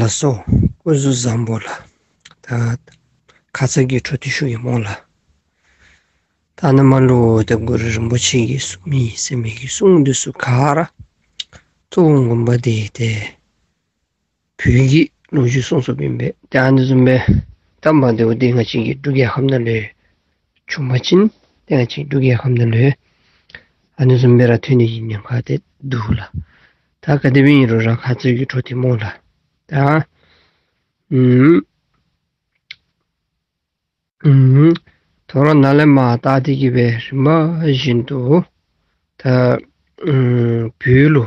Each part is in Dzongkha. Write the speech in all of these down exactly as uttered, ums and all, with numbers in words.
ལགས་སོ། སྐུ་གཟུགས་བཟང་པོ་ལགས། ད་ཁ་ཙ་གི་འཕྲོ་མཐུད་ཞུ་གེ་སྨོ་ལགས། ད་ནཱ་མར་ལུ་ཏེ་གུ་རུ་རིན་པོ་ཆེ་གིས་གསུངས་མི་ཟེར་མི་གི་གསུང་འདི་ཚུ་ག་ར་གཙོ་བོ་དགོངས་པ་འདི་ཏེ་བོད་ཀྱི་ལོ་རྒྱུས་གསུངས་སོཔ་ཨིན་པས། ཏེ་ཨ་ནི་བཟུམ་སྦེ་ད་མ་འདི་འོ་འདི་ང་བཅས་ཀྱི་འབྲུག་རྒྱལ་ཁབ་ནང་ལུ་བྱུང་པ་ཅིན་ཏེ་ང་བཅས་འབྲུག་རྒྱལ་ཁབ་ནང་ལུ་ཨ་ནི་བཟུམ་སྦེ་ར་ཐོན་ནི་གི་ཉེན་ཁ་ཏེ་འདུག་ལགས། ད་ག་དེ་སྦེ་ཨིན་རུང་ར་ཁ་ཙ་གི་འཕྲོ་མཐུད་སྨོ་ལགས། ད་ཨམ་ཨམ་ད་རུང་ནཱ་ལས་མར་བལྟ་སྟེ་གི་སྦེ་རིམ་པ་བཞིན་དུ་ད་ཨམ་བོད་ལུ་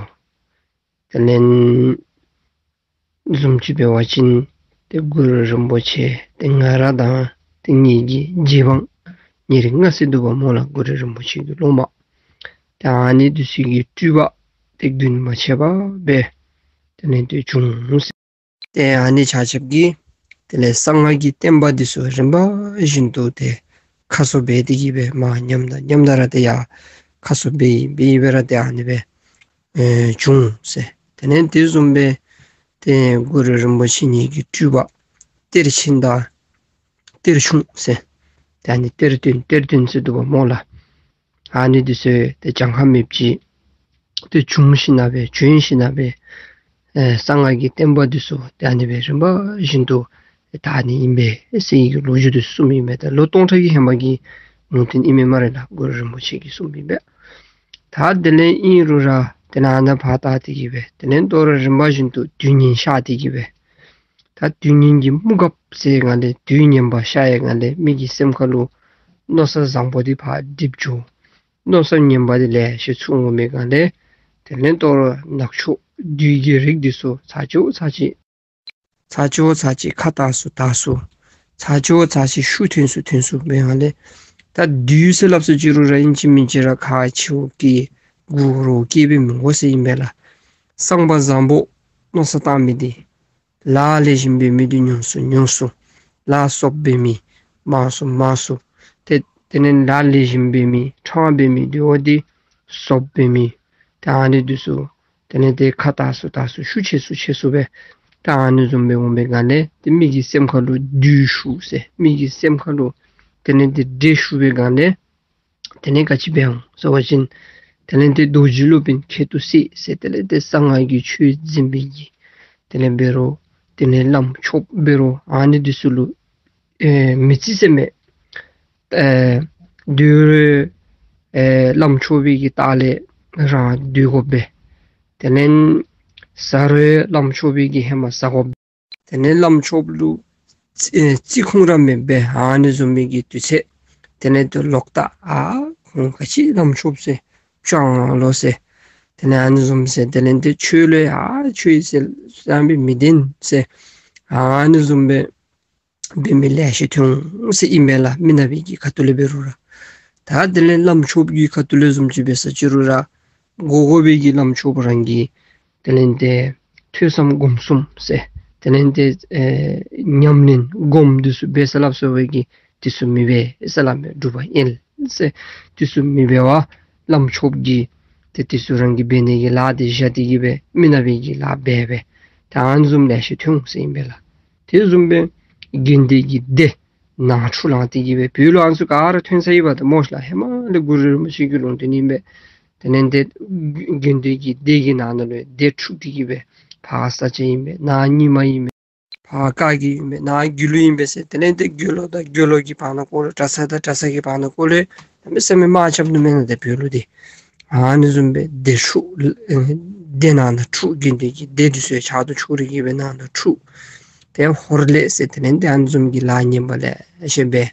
དེ་ལས་བཟུམ་ཅིག་འབད་བ་ཅིན་ཏེ་གུ་རུ་རིན་པོ་ཆེ་ཏེ་ང་ར་དང་ཏེ་ངེ་གི་རྗེ་འབངས་ཉེར་ལྔ་ཟེར་འདུག་པ་སྨོ་ལགས། གུ་རུ་རིན་པོ་ཆེ་གི་སློབ་མ་ཏེ་ཨ་ནི་འདི་ཚུ་གི་སྤྲུལ་པ་ཏེ་རྒྱུན་མ་ཆད་པ་སྦེ་དེ་ལས་ཏེ་བྱུང་ཟེར། ཏེ་ཨ་ནི་ཆ་ཁྱབ་ཀྱིས་དེ་ལས་གསང་སྔགས་ཀྱི་བསྟན་པ་འདི་ཚུ་རིམ་པ་བཞིན་དུ་ཏེ་ཁ་གསོ་འབད་དེ་གི་སྦེ་མར་ཉམས་དང་ཉམས་ད་ར་ཏེ་ཡར་ཁ་གསོ་འབད་ཡི་འབད་ཡི་སྦེ་ར་ཏེ་ཨ་ནི་སྦེ་ཨེ་བྱུང་ཟེར། དེ་ལས་དེ་བཟུམ་སྦེ་ཏེ་གུ་རུ་རིན་པོ་ཆེ་ཉིད་ཀྱི་སྤྲུལ་པ་གཏེར་ཆེན་དང་གཏེར་ཆུང་ཟེར་ཏེ་ཨ་ནི་གཏེར་སྟོན་གཏེར་སྟོན་ཟེར་འདུག་པ་སྨོ་ལགས། ཨ་ནི་འདི་ཚུ་ཏེ་གྱངས་ཁ་མེདཔ་ཅིག་ཏེ་བྱུང་ཞིནམ་སྦེ་བྱོན་ཞིནམ་སྦེ་ཨེ་གསང་སྔགས་ཀྱི་བསྟན་པ་འདི་ཚུ་ཏེ་ཨ་ནི་སྦེ་རིམ་པ་བཞིན་དུ་དར་ནི་ཨིན་པས་ཟེར་གྱི་ལོ་རྒྱུས་འདི་གསུངམ་ཨིན་པས། ད་ལོ་སྟོང་ཕྲག་གི་ཧེ་མ་གི་ལུང་བསྟན་ཨིན་མས་སྨ་རེ་ལགས། གུ་རུ་རིན་པོ་ཆེ་གིས་གསུངམ་ཨིན་པས། ད་དེ་ལས་ཨིན་རུང་ར་དེ་ནང་ན་ཕར་བལྟ་སྟེ་གི་སྦེ་དེ་ལས་དོ་རུང་རིམ་པ་བཞིན་དུ་དུས་ངན་ཤར་ཏེ་གི་སྦེ་ད་དུས་ངན་གྱི་དམུ་གབ་ཟེར་སྒང་ལས་དུས་ངན་པ་ཤར་བའི་སྒང་ལས་མི་གི་སེམས་ཁ་ལུ་མནོ་བསམ་བཟང་པོ་འདི་ཕར་འགྲིབ་འགྱོ། མནོ་བསམ་ངན་པ་འདི་ལེ་ཤ་ཚུར་འོང་བའི་སྒང་ལས་དེ་ལས་དོ་རུང་ནག་ཕྱོགས་བདུད་ཀྱི་རིགས་འདི་ཚུ་ཚར་གཅིག་ཚར་གཅིག་ཚར་གཅིག་ཚར་གཅིག་ཁ་དར་སུ་དར་སུ་ཚར་གཅིག་ཚར་གཅིག་ཤུགས་ཐོན་སུ་ཐོན་སུ་འབད་སྒང་ལས་ད་བདུད་ཟེར་སླབ་སུ་ཅིག་རུང་ར་ཨིན་ཅི་མིན་ཅི་ར་ཁ་མཆེཝ་སྐྱེ་དགུ་རོ་སྐྱེ་སྦེ་མི་དགོ་ཟེར་ཨིན་པས་ལགས། བསམ་པ་བཟང་པོ་མནོ་བསམ་བཏང་མི་འདི་ལཱ་ལེགས་ཤོམ་འབད་མི་འདི་ཉུང་སུ་ཉུང་སུ། ལཱ་སོབ་འབད་མི་མང་སུ་མང་སུ། ཏེ་དེ་ལས་ལཱ་ལེགས་ཤོམ་འབད་མི་ཕྲང་འབད་མི་འདི་འོ་འདི་སོབ་འབད་མི་ད་ཨ་ནི་འདི་ཚུ་དེ་ལས་ཏེ་ཁ་དར་སུ་དར་སུ་ཤུགས་ཆེ་སུ་ཆེ་སུ་སྦེ་ད་ཨ་ནི་བཟུམ་སྦེ་འོང་བའི་སྒང་ལས་ཏེ་མི་གི་སེམས་ཁ་ལུ་བདུད་ཞུགས་ཟེར་མི་གི་སེམས་ཁ་ལུ་དེ་ལས་ཏེ་འདྲེ་ཞུགས་པའི་སྒང་ལས་དེ་ལས་ག་ཅི་འབད་འོང་ཟེར་བ་ཅིན་དེ་ལས་ཏེ་རྡོ་རྗེ་སློབ་དཔོན་ཁྱད་དུ་གསད་ཟེར་དེ་ལས་ཏེ་གསང་སྔགས་ཀྱི་ཆོས་འཛིན་པའི་གི་དེ་ལས་འབད་རུང་དེ་ལས་བླམ་ཆོསཔ་འབད་རུང་ཨ་ནི་འདི་ཚུ་ལུ་ཨེ་མི་རྩི་ཟེར་མས། ཨེ་སྡོད་རུང་ཨེ་བླམ་ཆོསཔ་གི་ལྟག་ལས་རང་སྡོད་དགོ་པས། དེ་ལས་ཟ་རུང་བླམ་ཆོསཔ་གི་ཧེ་མ་ཟ་དགོ་པས། དེ་ལས་བླམ་ཆོསཔ་ལུ་རྩི་ཨེ་རྩི་ཁུངས་ར་མེད་པས། ཨ་ནི་བཟུམ་མའི་གི་དུས་ཚོད་དེ་ལས་ཏེ་ལོག་ལྟ་ཨ་ཁོང་ག་ཅི་བླམ་ཆོསཔ་ཟེར་སྤྱང་ལོ་ཟེར་དེ་ལས་ཨ་ནི་བཟུམ་ཟེར་དེ་ལས་ཏེ་ཆོས་ལུ་ཨ་ཆོས་ཟེར་བསམ་པའི་མི་བདེན་ཟེར་ཨ་ནི་བཟུམ་སྦེ་འབད་མི་ལེ་ཤ་ཐོན་འོང་ཟེར་ཨིན་པས་ལགས། མི་ནག་པའི་གི་ཁ་ཐུག་ལས་འབད་རུང་ར། ད་དེ་ལས་བླམ་ཆོསཔ་གི་ཁ་ཐུག་ལས་བཟུམ་ཅིག་འབད་ས་ཅིག་རུང་ར་དགོ་དགོ་པའི་གི་བླམ་ཆོསཔ་རང་གི་དེ་ལས་ཏེ་ཐོས་བསམ་སྒོམ་གསུམ་ཟེར་དེ་ལས་ཏེ་ཨེ་ཉམས་ལེན་སྒོམ་འདི་ཚུ་འབད་ས་སླབ་སོང་བའི་གི་འདི་ཚུ་མི་འབད་ཟེར་སླབ་མས། སྒྲུབ་པ་ཡན་ཟེར་འདི་ཚུ་མི་འབད་བར་བླམ་ཆོསཔ་གི་ཏེ་འདི་ཚུ་རང་གི་འབད་ནི་གི་ལཱ་འདི་བཞག་སྟེ་གི་སྦེ་མི་ནག་པའི་གི་ལཱ་འབད་སྦེ་ད་ཨ་ནི་བཟུམ་ལེ་ཤ་ཐོན་འོང་ཟེར་ཨིན་པས་ལགས། དེ་བཟུམ་སྦེ་དགེ་འདུན་གྱི་སྡེ་ནང་འཁྲུག་ལང་སྟེ་གི་སྦེ་བོད་ལུ་ཨ་ནི་ཚུ་ག་ར་ཐོན་ཚར་ཡི་པ་ད་སྨོ་ལགས། ཧེ་མ་ལས་གུ་རུ་རིན་པོ་ཆེ་གི་ལུང་བསྟན་ཨིན་པས། དེ་ལས་ཏེ་དགེ་འདུན་གྱི་སྡེ་གི་ནང་ན་ལུ་སྡེ་འཁྲུགས་ཏེ་གི་སྦེ་ཕར་ས་སྐྱ་ཨིན་པས་ནཱ་རྙིང་མ་ཨིན་པས་ཕར་བཀའ་བརྒྱུད་ཨིན་པས་ནཱ་དགེ་ལུགས་ཨིན་པས་ཟེར་དེ་ལས་ཏེ་དགེ་ལུགས་དང་དགེ་ལུགས་ཀྱི་བར་ན་ཀོ་ལེ་གྲྭ་ས་དང་གྲྭ་ས་གི་བར་ན་ཀོ་ལེ་གནམ་མེད་ས་མེད་དམག་རྐྱབ་ནུག་མེན་ན་ཏེ་བོད་ལུ་ཏེ། ཨ་ནི་བཟུམ་སྦེ་སྡེ་འཁྲུགས་ཨེ་སྡེ་ནང་ན་འཁྲུགས་དགེ་འདུན་གྱི་སྡེ་འདི་ཚུ་ཡང་ཆག་ཏུ་འཁྱོག་རི་གི་སྦེ་ནང་ན་འཁྲུགས། ཏེ་ཧོར་ལས་ཟེར་དེ་ལས་ཏེ་ཨ་ནི་བཟུམ་གྱི་ལཱ་ངན་པ་ལེ་ཤ་འབད།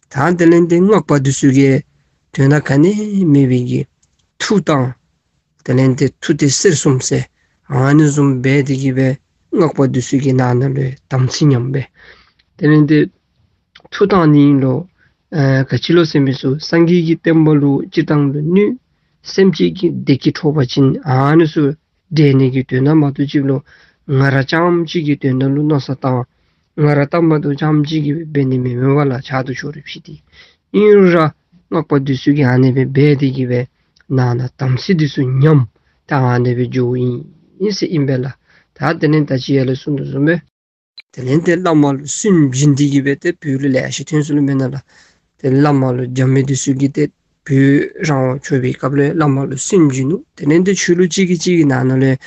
ད་དེ་ལས་ཏེ་སྔགས་པ་འདི་ཚུ་གིས་དོན་དག་ག་ནི་མེད་པའི་གི་མཐུ་བཏང་། དེ་ལས་ཏེ་མཐུ་སྟེ་གསེར་གསུམ་ཟེར་ཨ་ནི་བཟུམ་འབད་དེ་གི་སྦེ་སྔགས་པ་འདི་ཚུ་གི་ནང་ན་ལུ་དམ་ཚིག་ཉམས་པས། དེ་ལས་ཏེ་མཐུ་བཏང་ནི་ལུ་ཨ་ག་ཅི་ལོ་ཟེར་མི་ཚུ་སངས་རྒྱས་ཀྱི་བསྟན་པ་ལུ་སྤྱིར་བཏང་ལུ་གནོད། སེམས་ཅན་གྱི་བདེ་སྐྱིད་འཕྲོག་པ་ཅིན་ཨ་ནི་ཚུ་འདྲེན་ནི་གི་དོན་དག་མ་གཏོགས་ཅིག་ལུ་ང་ར་རྐྱངམ་གཅིག་གི་དོན་དག་ལུ་མནོ་བསམ་བཏང་ང་ར་བཏང་མ་གཏོགས་རྐྱངམ་གཅིག་གིས་འབད་ནི་མེན་མས་པ་ལགས། ཆག་ཏུ་འཁྱོག་རི་ཕྱི་ཏེ། ཨིན་རུང་ར་སྔགས་པ་འདི་ཚུ་གིས་ཨ་ནི་སྦེ་འབད་དེ་གི་སྦེ་ནང་ན་དམ་ཚིག་འདི་ཚུ་ཉམས། ད་ཨ་ནི་སྦེ་འགྱོཝ་ཨིན་ཟེར་ཨིན་པས་ལགས། ད་ ད་དེ་ལས་ད་ཅི་ཡར་ལས་གསུངས་དོ་བཟུམ་སྦེ་དེ་ལས་ཏེ་བླ་མ་ལུ་སུན་འབྱིན་ཏེ་གི་སྦེ་ཏེ་བོད་ལུ་ལེ་ཤ་ཐོན་སོ་ལོ་མེན་ན་ལགས། ཏེ་བླ་མ་ལུ་རྒྱབ་མི་འདི་ཚུ་གིས་ཏེ་བོད་རང་དབང་བྱོན་པའི་སྐབས་ལུ་བླ་མ་ལུ་སུན་འབྱིན་ནུག། དེ་ལས་ཏེ་ཆོས་ལུགས་གཅིག་གིས་གཅིག་གི་ནང་ན་ལས་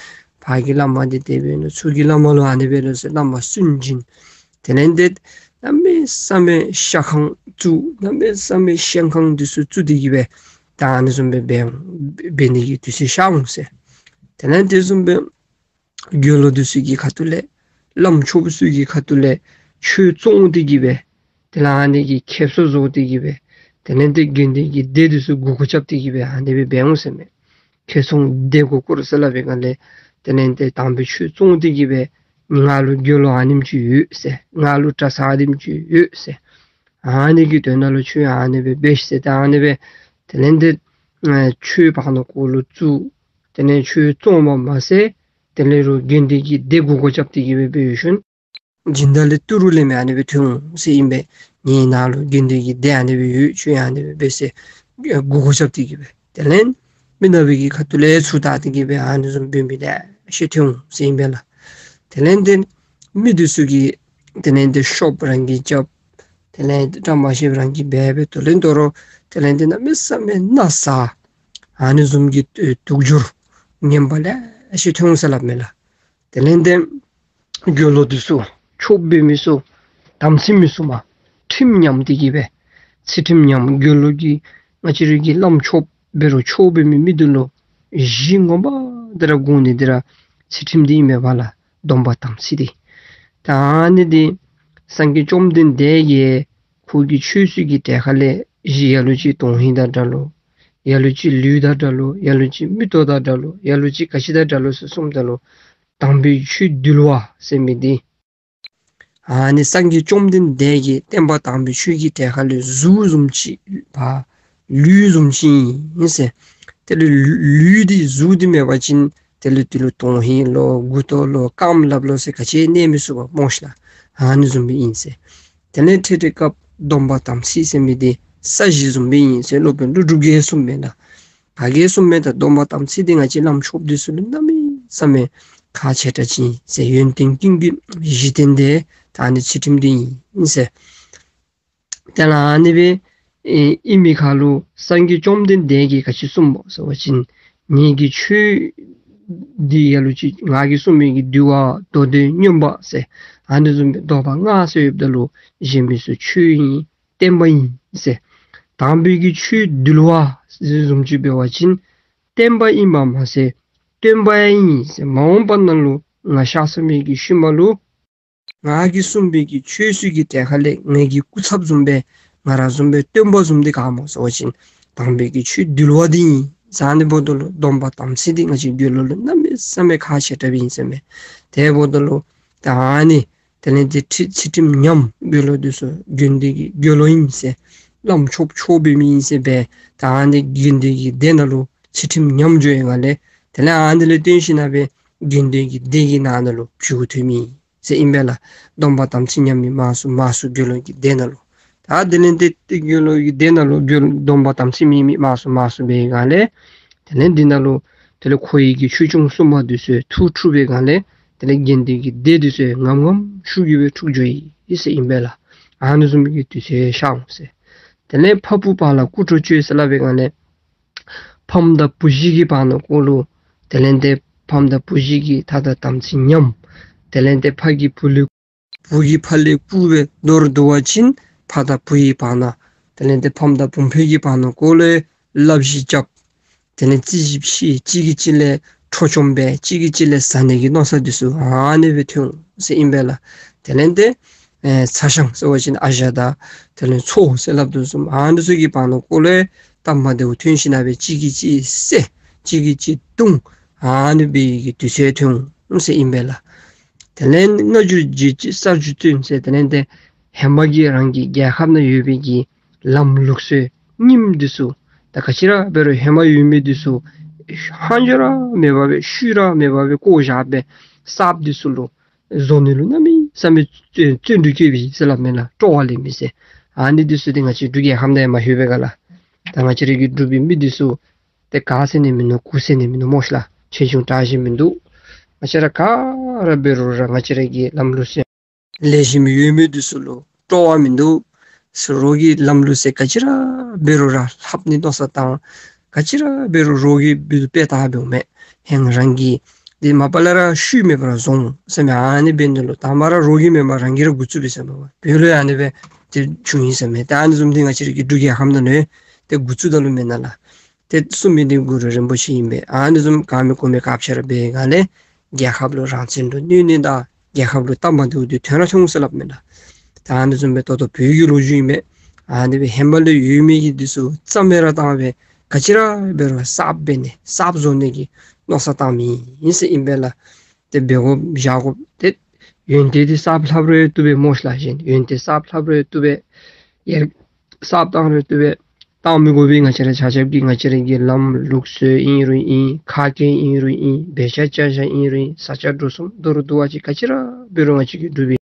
ཕར་གྱི་བླ་མ་འདི་དེ་སྦེ་ནུག། ཚུར་གྱི་བླ་མ་ལུ་ཨ་ནི་སྦེ་ལོ་ཟེར་བླ་མ་སུན་འབྱིན། དེ་ལས་ཏེ་གནམ་མེད་ས་མེད་ཤ་ཁང་བཙུགས། གནམ་མེད་ས་མེད་ཤན་ཁང་འདི་ཚུ་བཙུགས་ཏེ་གི་སྦེ་ད་ཨ་ནི་བཟུམ་སྦེ་འབད་འབད་ནི་གི་དུས་ཚོད་ཤར་འོང་ཟེར། དེ་ལས་དེ་བཟུམ་སྦེ་དགེ་སློང་འདི་ཚུ་གི་ཁ་ཐུག་ལས་བླམ་ཆོསཔ་ཚུ་གི་ཁ་ཐུག་ལས་ཆོས་བཙོང་སྟེ་གི་སྦེ་དེ་ལས་ཨ་ནི་གི་ཁེབ་སང་བཟོ་སྟེ་གི་སྦེ་དེ་ལས་ཏེ་དགེ་འདུན་གྱི་སྡེ་འདི་ཚུ་མགུ་སྐོར་རྐྱབ་སྟེ་གི་སྦེ་ཨ་ནི་སྦེ་འབད་འོང་ཟེར་མས། ཁེ་ཚོང་སྡེ་མགུ་སྐོར་ཟེར་སླབ་པའི་སྒང་ལས་དེ་ལས་ཏེ་དམ་པའི་ཆོས་བཙོང་སྟེ་གི་སྦེ་ང་ལུ་དགེ་སློང་ཨ་ནེམ་ཅིག་ཡོད་ཟེར། ང་ལུ་གྲྭ་ཚང་ཨ་ནེམ་ཅིག་ཡོད་ཟེར། ཨ་ནི་གི་དོན་ལུ་ཆོས་ཨ་ནི་སྦེ་འབད་ཤིག་ཟེར། ད་ཨ་ནི་སྦེ་དེ་ལས་ཏེ་ཨ་ཆོས་བར་ན་ཀོ་ལུ་བཙུགས། དེ་ལས་ཆོས་བཙོང་བ་མ་ཚད་དེ་ལས་རུང་དགེ་འདུན་གྱི་སྡེ་མགུ་སྐོར་རྐྱབ་སྟེ་གི་སྦེ་འབད་ཞིནམ་སྦྱིན་བདག་ལས་ཏི་རུ་ལས་མི་ཨ་ནི་སྦེ་ཐོན་འོང་ཟེར་ཨིན་པས། ངེའི་ནང་ལུ་དགེ་འདུན་གྱི་སྡེ་ཨ་ནི་སྦེ་ཡོད། ཆོས་ཨ་ནི་སྦེ་འབད་ཟེར་མགུ་སྐོར་རྐྱབ་སྟེ་གི་སྦེ་དེ་ལས་མི་ནག་པའི་གི་ཁ་ཐུག་ལས་ཚུར་བལྟ་སྟེ་གི་སྦེ་ཨ་ནི་བཟུམ་འབད་མི་ལེ་ཤ་ཐོན་འོང་ཟེར་ཨིན་པས་ལགས། དེ་ལས་ཏེ་མི་འདི་ཚུ་གིས་དེ་ལས་ཏེ་ཤོབ་རང་གིས་རྐྱབ། དེ་ལས་ཏེ་བཀྲ་མ་ཤིསཔ་རང་གིས་འབད་སྦེ་དོ་ལན་དོ་རུང་དེ་ལས་ཏེ་གནམ་མེད་ས་མེད་ན་ས་ཨ་ནི་བཟུམ་གྱི་དུག་སྦྱོར་ངན་པ་ལེ་ཤ་ཐོན་འོང་ཟེར་སླབ་མས་ལགས། དེ་ལས་ཏེ་དགེ་སློང་འདི་ཚུ་ཆོསཔ་འབད་མི་ཚུ་དམ་ཚིག་མི་སྲུངམ་ཁྲིམས་ཉམས་ཏེ་གི་སྦེ་ཚུལ་ཁྲིམས་ཉམས། དགེ་སློང་གི་ང་བཅས་རའི་གི་བླམ་ཆོསཔ་འབད་རུང་ཆོས་འབད་མི་མི་འདི་ལུ་གཞི་ངོ་མ་འདི་ར་དགོ་ནི་འདི་ར་ཚུལ་ཁྲིམས་འདི་ཨིན་མས་པ་ལགས། སྡོམ་པ་དམ་ཚིག་འདི། ད་ཨ་ནི་འདི་སངས་རྒྱས་བཅོམ་ལྡན་འདས་ཀྱིས་ཁོ་གི་ཆོས་ཚུ་གི་གྲལ་ཁ་ལས་གཞི་ལ་ལུ་ཅིག་དོན་ཧིང་དང་འདྲ་ལོ། ལ་ལུ་ཅིག་ལུས་དང་འདྲ་ལོ། ལ་ལུ་ཅིག་མིག་ཏོ་དང་འདྲ་ལོ། ལ་ལུ་ཅིག་ག་ཅི་དང་འདྲ་ལོ་ཟེར་གསུངམ་ད་ལུ་དམ་པའི་ཆོས་འདུལ་བ་ཟེར་མི་འདི་ཨ་ནི་སངས་རྒྱས་བཅོམ་ལྡན་འདས་ཀྱི་བསྟན་པ་དམ་པའི་ཆོས་ཀྱི་གྲལ་ཁ་ལས་གཟུགས་བཟུམ་ཅིག་ཕར་ལུས་བཟུམ་ཅིག་ཨིན་ཟེར། དེ་ལུ་ལུས་འདི་གཟུགས་འདི་མེད་པ་ཅིན་དེ་ལུ་དེ་ལུ་དོན་ཧིང་ལོ་མགུ་ཏོ་ལོ་རྐངམ་ལགཔ་ལོ་ཟེར་ག་ཅི་གནས་མི་ཚུགས་པས་སྨོ་ཤ་ལགས། ཨ་ནི་བཟུམ་སྦེ་ཨིན་ཟེར། དེ་ལས་ཏེ་དེ་སྐབས་སྡོམ་པ་དམ་ཚིག་ཟེར་མི་འདི་ས་གཞི་བཟུམ་སྦེ་ཨིན་ཟེར་སློབ་དཔོན་ཀླུ་སྒྲུབ་ཀྱིས་གསུངམ་མས་ལགས། ག་གིས་གསུངམ་མས། ད་སྡོམ་པ་དམ་ཚིག་འདི་ང་བཅས་བླམ་ཆོསཔ་འདི་ཚུ་ལུ་གནམ་མེད་ས་མེད་ཁག་ཆེ་དྲགས་ཅིག་ཨིན་ཟེར། ཡོན་ཏན་ཀུན་གྱི་གཞི་རྟེན་འདི་ད་ཨ་ནི་ཚུལ་ཁྲིམས་འདི་ཨིན་ཟེར། དེ་ལས་ཨ་ནི་སྦེ་ཨེ་ཨིན་མི་ཁར་ལུ་སངས་རྒྱས་བཅོམ་ལྡན་འདས་ཀྱིས་ག་ཅི་གསུངམ་སྨོ་ཟེར་བ་ཅིན་ངེ་གི་ཆོས་འདི་ལ་ལུ་ཅིག་ང་གིས་གསུངས་མི་གི་འདུལ་བ་མདོ་སྡེ་མངོན་པ་ཟེར་ཨ་ནི་བཟུམ་སྦེ་མདོ་ཕར་ལྔ་ཟེར་ཡོདཔ་ད་ལུ་གཞན་མི་ཚུ་ཆོས་ཨིན། བསྟན་པ་ཨིན་ཟེར། དམ་པའི་གི་ཆོས་འདུལ་བ་ཟེར་བཟུམ་ཅིག་འབད་བ་ཅིན་བསྟན་པ་ཨིནམ་མ་ཚད་སྟོན་པ་ཡང་ཨིན་ཟེར། མ་འོངས་པ་ནང་ལུ་ང་གཤགས་ས་མི་གི་ཤུལ་མ་ལུ་ང་གིས་གསུངས་པའི་གི་ཆོས་ཚུ་གི་གྲལ་ཁ་ལས་ངེ་གི་སྐུ་ཚབ་བཟུམ་སྦེ་ང་ར་བཟུམ་སྦེ་སྟོན་པ་བཟུམ་འདི་ག་སྨོ་ཟེར་བ་ཅིན་དམ་པའི་གི་ཆོས་འདུལ་བ་འདི་ཨིན་ཟེར། ཨ་ནི་འབདཝ་ད་ལུ་སྡོམ་པ་དམ་ཚིག་འདི་ང་བཅས་དགེ་སློང་ལུ་གནམ་མེད་ས་མེད་ཁག་ཆེ་དྲགས་སྦེ་ཨིན་ཟེར་མས། དེ་འབདཝ་ད་ལུ་ད་ཨ་ནི་དེ་ལས་ཏེ་ཚུལ་ཚུལ་ཁྲིམས་ཉམས་དགེ་སློང་འདི་ཚུ་དགེ་འདུན་གྱི་དགེ་སློང་ཨིན་ཟེར། བླམ་ཆོསཔ་ཆོས་འབད་མི་ཨིན་ཟེར་སྦེ་ད་ཨ་ནི་དགེ་འདུན་གྱི་སྡེ་ནང་ལུ་ཚུལ་ཁྲིམས་ཉམས་འགྱོ་བའི་སྒང་ལས་དེ་ལས་ཨ་ནི་ལས་བརྟེན་ཞིན་ན་སྦེ་དགེ་འདུན་གྱི་སྡེ་གི་ནང་ན་ལུ་བྱུག་ཐོན་མི་ཨིན་ཟེར་ཨིན་པས་ལགས། སྡོམ་པ་དམ་ཚིག་ཉམས་མི་མང་སུ་མང་སུ་དགེ་སློང་གི་སྡེ་ནང་ལུ། ད་དེ་ལས་ཏེ་དེ་དགེ་སློང་གི་སྡེ་ནང་ལུ་དགེ་སྡོམ་པ་དམ་ཚིག་མེད་མི་མང་སུ་མང་སུ་འབད་བའི་སྒང་ལས་དེ་ལས་འདི་ནང་ལུ་དེ་ལས་ཁོ་གི་ཆོས་སྐྱོང་སྲུང་མ་འདི་ཚུ་ཐུགས་འཁྲུགས་པའི་སྒང་ལས་དེ་ལས་དགེ་འདུན་གྱི་སྡེ་འདི་ཚུ་ངམ་ངམ་ཤུགས་ཀྱིས་སྦེ་འཁྲུགས་འགྱོ་ཡི་ཟེར་ཨིན་པས་ལགས། ཨ་ནི་བཟུམ་གྱི་དུས་ཚོད་ཤར་འོང་ཟེར། དེ་ལས་ཕ་བུ་བར་ལ་རྐུ་འཕྲོག་སྤྱོད་ཟེར་སླབ་པའི་སྒང་ལས་ཕམ་དང་བུ་གཞི་གི་བར་ན་ཀོ་ལུ་དེ་ལས་ཏེ་ཕམ་དང་བུ་གཞི་གི་ཐ་དང་དམ་ཚིག་ཉམས། དེ་ལས་ཏེ་ཕ་གིས་བུ་ལུ་བུ་གིས་ཕ་ལུ་རྐུ་སྦེ་མདོར་བསྡུ་བ་ཅིན་ཕ་དང་བུ་གི་བར་ན་དེ་ལས་ཏེ་ཕམ་དང་བུམོ་གི་བར་ན་ཀོ་ལུ་བརླག་གཞི་རྐྱབ། དེ་ལས་རྩོད་གཞི་བཤིག། གཅིག་གིས་གཅིག་ལས་འཕྲོག་བཅོམ་འབད། གཅིག་གིས་གཅིག་ལས་བཟའ་ནི་གི་མནོ་བསམ་འདི་ཚུ་ཨ་ནི་སྦེ་ཐོན་འོང་ཟེར་ཨིན་པས་ལགས། དེ་ལས་ཏེ་ཨེ་ཚ་ཞང་ཟེར་བ་ཅིན་ཨ་ཞང་དང་དེ་ལས་ཚའོ་ཟེར་སླབ་དོ་བཟུམ་ཨ་ནི་ཚུ་གི་བར་ན་ཀོ་ལུ་སྟབས་མ་བདེཝ་ཐོན་ཞིན་ན་སྦེ་གཅིག་གིས་གཅིག་བསད། གཅིག་གིས་གཅིག་བརྡུང་། ཨ་ནི་སྦེ་གི་དུས་ཚོད་ཐོན་འོང་ཟེར་ཨིན་པས་ལགས། དེ་ལས་སྔ་འགྱུར་རྗེས་ཀྱི་གསར་འགྱུར་སྟོན་ཟེར་དེ་ལས་ཏེ་ཧེ་མ་གི་རང་གི་རྒྱལ་ཁབ་ནང་ཡོད་པའི་གི་ལམ་ལུགས་སྲོལ་རྙིངམ་འདི་ཚུ་ད་ག་ཅི་ར་འབད་རུང་ཧེ་མ་ཡོད་མི་འདི་ཚུ་ཧང་ཅོ་ར་མེད་པར་སྦེ་ཤུལ་ར་མེད་པར་སྦེ་བཀོ་བཞག་སྦེ་གསརཔ་འདི་ཚུ་ལུ་བཟོ་ནི་ལུ་གནམ་མེད་ས་མེད་བརྩོན་བརྩོན་འགྲུས་བསྐྱེད་པས་ཟེར་སླབ་མས་ལགས། སྤྲོ་བ་ལེན་མི་ཟེར། ཨ་ནི་འདི་ཚུ་འདི་ང་བཅས་འབྲུག་རྒྱལ་ཁབ་ནང་ཡང་མ་ལྷོད་པས་ག་ལགས། ད་ང་བཅས་ར་གི་འབྲུག་པའི་མི་འདི་ཚུ་ཏེ་ག་ཟེར་ནི་མིན་ནུག་གུ་ཟེར་ནི་མིན་ནུག་སྨོ་ཤ་ལགས། ཆེ་ཆུང་དྲག་ཞན་མིན་འདུག། ང་བཅས་ར་ག་ར་འབད་རུང་ར་ང་བཅས་ར་གི་ལམ་ལུགས་སྲོལ་ལེགས་ཤོམ་ཡོད་མི་འདི་ཚུ་ལུ་སྤྲོ་བ་མིན་འདུག། རོགས་ཀྱི་ལམ་ལུགས་སྲོལ་ག་ཅི་ར་འབད་རུང་ར་ལྷབ་ནི་མནོ་བསམ་བཏང་། ག་ཅི་ར་འབད་རུང་རོགས་ཀྱིས་འབད་དོ་དཔེ་ལྟ་འབདཝ་མས། ཧེང་རང་གིས་འདི་མ་པ་ལས་ར་ཤུལ་མེད་པར་བཟོ་འོང་ཟེར་མས། ཨ་ནི་འབད་ནི་ལུ་དང་པ་ར་རོགས་ཀྱིས་མེན་པར་རང་གིས་ར་འགོ་བཙུགས་པས་ཟེར་མས། བོད་ལུ་ཡང་ཨ་ནི་སྦེ་ཏེ་བྱུང་ཡི་ཟེར་མས། ད་ཨ་ནི་བཟུམ་འདི་ང་བཅས་ར་གི་འབྲུག་རྒྱལ་ཁབ་ནང་ལུ་ཡང་ཏེ་འགོ་བཙུགས་ད་ལུ་མེན་ན་ལགས། ཏེ་གསུངས་མི་འདི་གུ་རུ་རིན་པོ་ཆེ་ཨིན་པས། ཨ་ནི་བཟུམ་གང་མི་གོ་མི་སྐབས་ཆ་ར་འབད་ག་ལས་རྒྱལ་ཁབ་ལུ་རང་བཙན་ལུ་གནོད་ནི་དང་རྒྱལ་ཁབ་ལུ་སྟབས་མ་བདེཝ་འདི་ཐོན་ར་ཐོན་འོང་ཟེར་སླབ་མས་ལགས། ད་ཨ་ནི་བཟུམ་སྦེ་ད་ལྟོ་བོད་ཀྱི་ལོ་རྒྱུས་ཨིན་པས། ཨ་ནི་སྦེ་ཧེ་མ་ལས་ཡོད་མི་གི་འདི་ཚུ་རྩ་མེད་ར་བཏང་སྦེ་ག་ཅི་ར་འབད་རུང་གསརཔ་འབད་ནི་གསརཔ་བཟོ་ནི་གི་མནོ་བསམ་བཏང་མི་ཨིན་ཟེར་ཨིན་པས་ལགས། ཏེ་འབད་དགོ་བཞག་དགོ། ཏེ་ཡོན་ཏན་འདི་གསརཔ་ལྷབ་རུང་བཏུབ་པས་སྨོ་ལགས། གཞན་ཡོན་ཏན་གསརཔ་ལྷབ་རུང་བཏུབ་པས། ཡར་གསརཔ་བཏང་རུང་བཏུབ་པས། བཏང་མི་དགོ་པའི་ང་བཅས་ར་ཆ་ཁྱབ་ཀྱིས་ང་བཅས་ར་གི་ལམ་ལུགས་སྲོལ་ཨིན་རུང་ཨིན། ཁ་སྐད་ཨིན་རུང་ཨིན། འབད་བཞག་བྱ་བཞག་ཨིན་རུང་ཨིན། བཟའ་བཅའ་འགྲོ་སོང་མདོར་བསྡུ་བ་ཅིན་ག་ཅི་ར་འབད་རུང་ང་བཅས་ཀྱི་འབྲུག་པའི་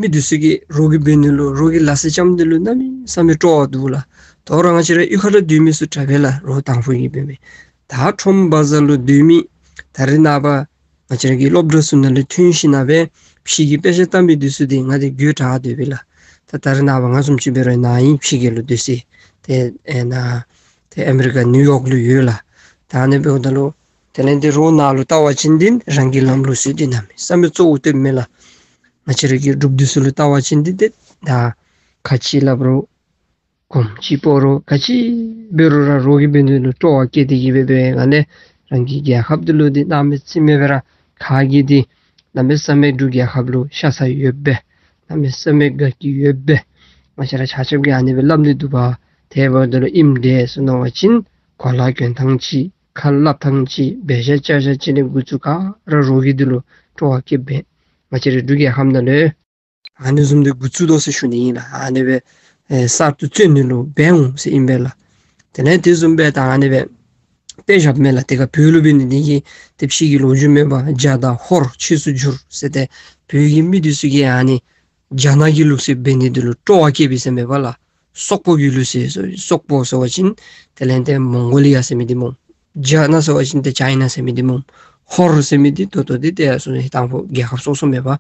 མི་འདི་ཚུ་གིས་རོགས་ཀྱིས་འབད་ནི་ལུ་རོགས་ཀྱི་ལཱ་སེ་རྐྱབ་ནི་ལུ་གནམ་མེད་ས་མེད་སྤྲོ་བ་འདུག་ལགས། དོ་རུང་ང་བཅས་ར་གཡུས་ཁ་ལུ་སྡོད་མི་ཚུ་དྲག་པས་ལགས། རོགས་དང་ཕུ་གིས་འབད་མི་ད་ཁྲོམ་བ་ཛར་ལུ་སྡོད་མི་ད་རེས་ནངས་པ་ང་བཅས་ར་གི་སློབ་གྲྭ་ཚུ་ནང་ལུ་ཐོན་ཞིནམ་ལས་ཕྱི་གི་དཔེ་ཆ་ལྟ་མི་འདི་ཚུ་འདི་ང་འདི་དགོད་བྲ་སྡོད་པས་ལགས། ད་ད་རེས་ནངས་པ་ང་བཟུམ་ཅིག་འབད་རུང་ནཱ་ཨིན་ཕྱི་རྒྱལ་ལུ་སྡོད་ས། ཏེ་ཨེ་ནཱ་ཏེ་ཨ་མི་རི་ཀ་ནིའུ་ཡོག་ལུ་ཡོད་ལགས། ད་ཨ་ནི་འབདཝ་ད་ལུ་དེ་ལས་འདི་རོགས་ནཱ་ལུ་བལྟ་བ་ཅིན་འདི་རང་གི་ལམ་ལུགས་སྲོལ་འདི་གནམ་མེད་ས་མེད་གཙོ་བོ་བཏོནམ་མས་ལགས། ང་བཅས་ར་གི་འབྲུགཔ་འདི་ཚུ་ལུ་བལྟ་བ་ཅིན་འདི་ཏེ་ད་ག་ཅི་སླབ་རུང་གོམ་ཅིག་སྤོ་རུང་ག་ཅི་འབད་རུང་ར་རོགས་ཀྱིས་འབད་ནི་ལུ་སྤྲོ་བ་བསྐྱེད་དེ་གིས་འབད་འབད་ག་ལས་རང་གི་རྒྱལ་ཁབ་འདི་ལུ་འདི་གནམ་མེད་ས་མེད་སྦེ་ར་ཁ་གིས་འདི་གནམ་མེད་ས་མེད་འབྲུག་རྒྱལ་ཁབ་ལུ་ཤ་ཚ་ཡོདཔ་སྦེ་གནམ་མེད་ས་མེད་དགའ་སྐྱིད་ཡོདཔ་སྦེ་ང་བཅས་ར་ཆ་ཁྱབ་ཀྱིས་ཨ་ནི་སྦེ་སླབ་ནི་འདུག་པ། དེ་འབདཝ་ད་ལུ་ཨིནམ་འདྲས་ཟེར་མནོ་བ་ཅིན་གོ་ལ་གྱོན་ཐངས་ཅིག་ཁ་སླབ་ཐངས་ཅིག་འབད་བཞག་བྱ་བཞག་ཅིག་ལས་འགོ་བཙུགས་ག་ར་རོགས་ཀྱིས་འདི་ལུ་སྤྲོ་བ་བསྐྱེདཔ་སྦེ་ང་བཅས་ར་འབྲུག་རྒྱལ་ཁབ་ནང་ལུ་ཨ་ནི་བཟུམ་འདི་འགོ་བཙུགས་དོ་ཟེར་ཞུ་ནི་ཨིན་ལགས། ཨ་ནི་སྦེ་ཨེ་གསར་དུ་བཙུགས་ནི་ལུ་འབད་འོང་ཟེར་ཨིན་པས་ལགས། དེ་ལས་དེ་བཟུམ་སྦེ་ད་ཨ་ནི་སྦེ་དཔེ་བཞགཔ་མས་ལགས། དེ་ཁར་བོད་ལུ་འབད་ནི་འདི་གིས་ཏེ་ཕྱི་གི་ལོ་རྒྱུས་མེད་པར་རྒྱ་དང་ཧོར་ཆས་སུ་འགྱུར་ཟེར་ཏེ་བོད་ཀྱི་མི་འདི་ཚུ་གིས་ཨ་ནི་རྒྱ་ནག་གི་ལུགས་སྲོལ་འབད་ནི་འདི་ལུ་སྤྲོ་བ་བསྐྱེད་པས་ཟེར་མས་པ་ལགས། སོག་པོ་གི་ལུགས་སྲོལ་ཟེར་སོག་པོ་ཟེར་བ་ཅིན་དེ་ལས་ཏེ་མོང་གོ་ལི་ཡ་ཟེར་མི་འདི་སྨོ། རྒྱ་ནག་ཟེར་བ་ཅིན་ཏེ་ཅའི་ན་ཟེར་མི་འདི་སྨོ། ཧོར་ཟེར་མི་འདི་ད་ལྟོ་འདི་ཏེ་སོ་ནི་དང་ཕུ་རྒྱལ་ཁབ་སོ་སོ་མས་པ།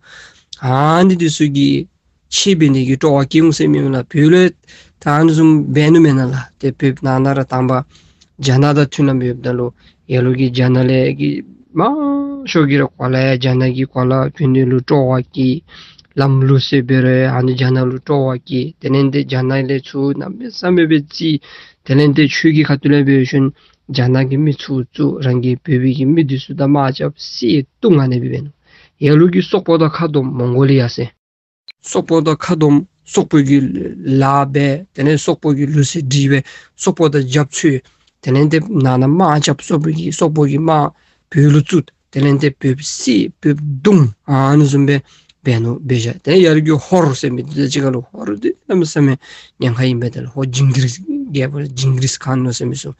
ཨ་ནི་འདི་ཚུ་གི་ཆས་འབད་ནི་གི་སྤྲོ་བ་བསྐྱེད་འོང་ཟེར་མས་ལགས། བོད་ལུ་ད་ཨ་ནི་བཟུམ་འབད་ནུག་མེན་ན་ལགས། ཏེ་བོད་ནང་ན་ར་དང་པ་རྒྱ་ནག་དང་མཐུན་ལམ་ཡོདཔ་ད་ལུ་ཡ་ལུ་གི་རྒྱ་ནག་ལས་ཀྱི་མང་ཤོས་ཀྱིས་ར་གོ་ལ་ཡང་རྒྱ་ནག་གི་གོ་ལ་གྱོན་ནི་ལུ་སྤྲོ་བ་བསྐྱེད། ལམ་ལུགས་སྲོལ་འབད་རུང་ཨ་ནི་རྒྱ་ནག་ལུ་སྤྲོ་བ་བསྐྱེད། དེ་ལས་ཏེ་རྒྱ་ནག་ལས་ཚུར་གནམ་མེད་ས་མེད་སྦེ་རྩིས། དེ་ལས་ཏེ་ཆོས་ཀྱི་ཁ་ཐུག་ལས་འབད་ཞིནམ་རྒྱ་ནག་གི་མི་ཚུར་བཙུགས། རང་གི་བོད་པའི་གི་མི་འདི་ཚུ་དང་དམག་རྐྱབ། བསད་བརྡུང་ཨ་ནི་སྦེ་འབད་ནུག། ཡ་ལུ་གི་སོག་པོ་དང་ཁ་བསྡོམས་མོང་གོ་ལི་ཡ་ཟེར། སོག་པོ་དང་ཁ་བསྡོམས་སོག་པོ་གི་ལཱ་འབད། དེ་ལས་སོག་པོ་གི་ལུགས་སྲོལ་སྒྲིག་སྦེ་སོག་པོ་དང་རྒྱབ་འཚོལ། དེ་ལས་ཏེ་ནང་ན་དམག་རྐྱབ། སོག་པོ་གི་སོག་པོ་གི་དམག་བོད་ལུ་བཙུགས། དེ་ལས་ཏེ་བོདཔ་བསད་བོདཔ་བརྡུང་ཨ་ནི་བཟུམ་སྦེ་འབད་ནུག་འབད་བཞག། དེ་ཡར་གྱི་ཧོར་ཟེར་མི་འདི་ཅིག་ཁར་ལུ་ཧོར་འདི་གནམ་མེད་ས་མེད་ཉེན་ཁ་ཨིན་པས། དེ་ལུ་ཧོར་ཇིང་གིར་རྒྱལཔོ་ཇིང་གིར་ཁཱན་ལོ་ཟེར་མི་ཚུ་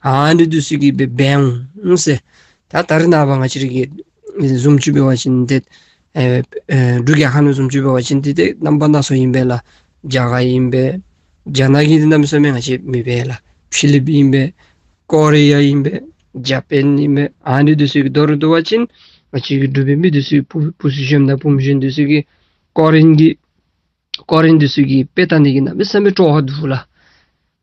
ཨ་ནི་འདི་ཚུ་གིས་འབད་འབད་འོང་ཟེར། ད་ད་རེས་ནངས་པ་ང་བཅས་ར་གི་བཟུམ་ཅིག་འབད་བ་ཅིན་ཏེ་ཨེ་ཨེ་འབྲུག་རྒྱལ་ཁབ་ནང་བཟུམ་ཅིག་འབད་བ་ཅིན་ཏེ་ཏེ་རྣམ་པ་སྣ་ཚོགས་ཨིན་པས་ལགས། རྒྱ་གར་ཨིན་པས། རྒྱ་ནག་གི་འདི་གནམ་མེད་ས་མེད་ང་བཅས་མི་འབད་ལགས། ཕི་ལིབ་ཨིན་པས། ཀོ་རི་ཡ་ཨིན་པས། ཇ་པཱན་ཨིན་པས། ཨ་ནི་འདི་ཚུ་གི་མདོར་བསྡུ་བ་ཅིན་ང་བཅས་ཀྱི་འབྲུག་པའི་མི་འདི་ཚུ་བུ་བུ་ཚུ་གཞོནམ་དང་བུམོ་གཞོནམ་འདི་ཚུ་གིས་ཀོ་རི་ཡ་གི་ཀོ་རི་ཡ་འདི་ཚུ་གི་དཔེ་ལྟ་ནི་གི་གནམ་མེད་ས་མེད་སྤྲོ་བ་འདུག་ལགས།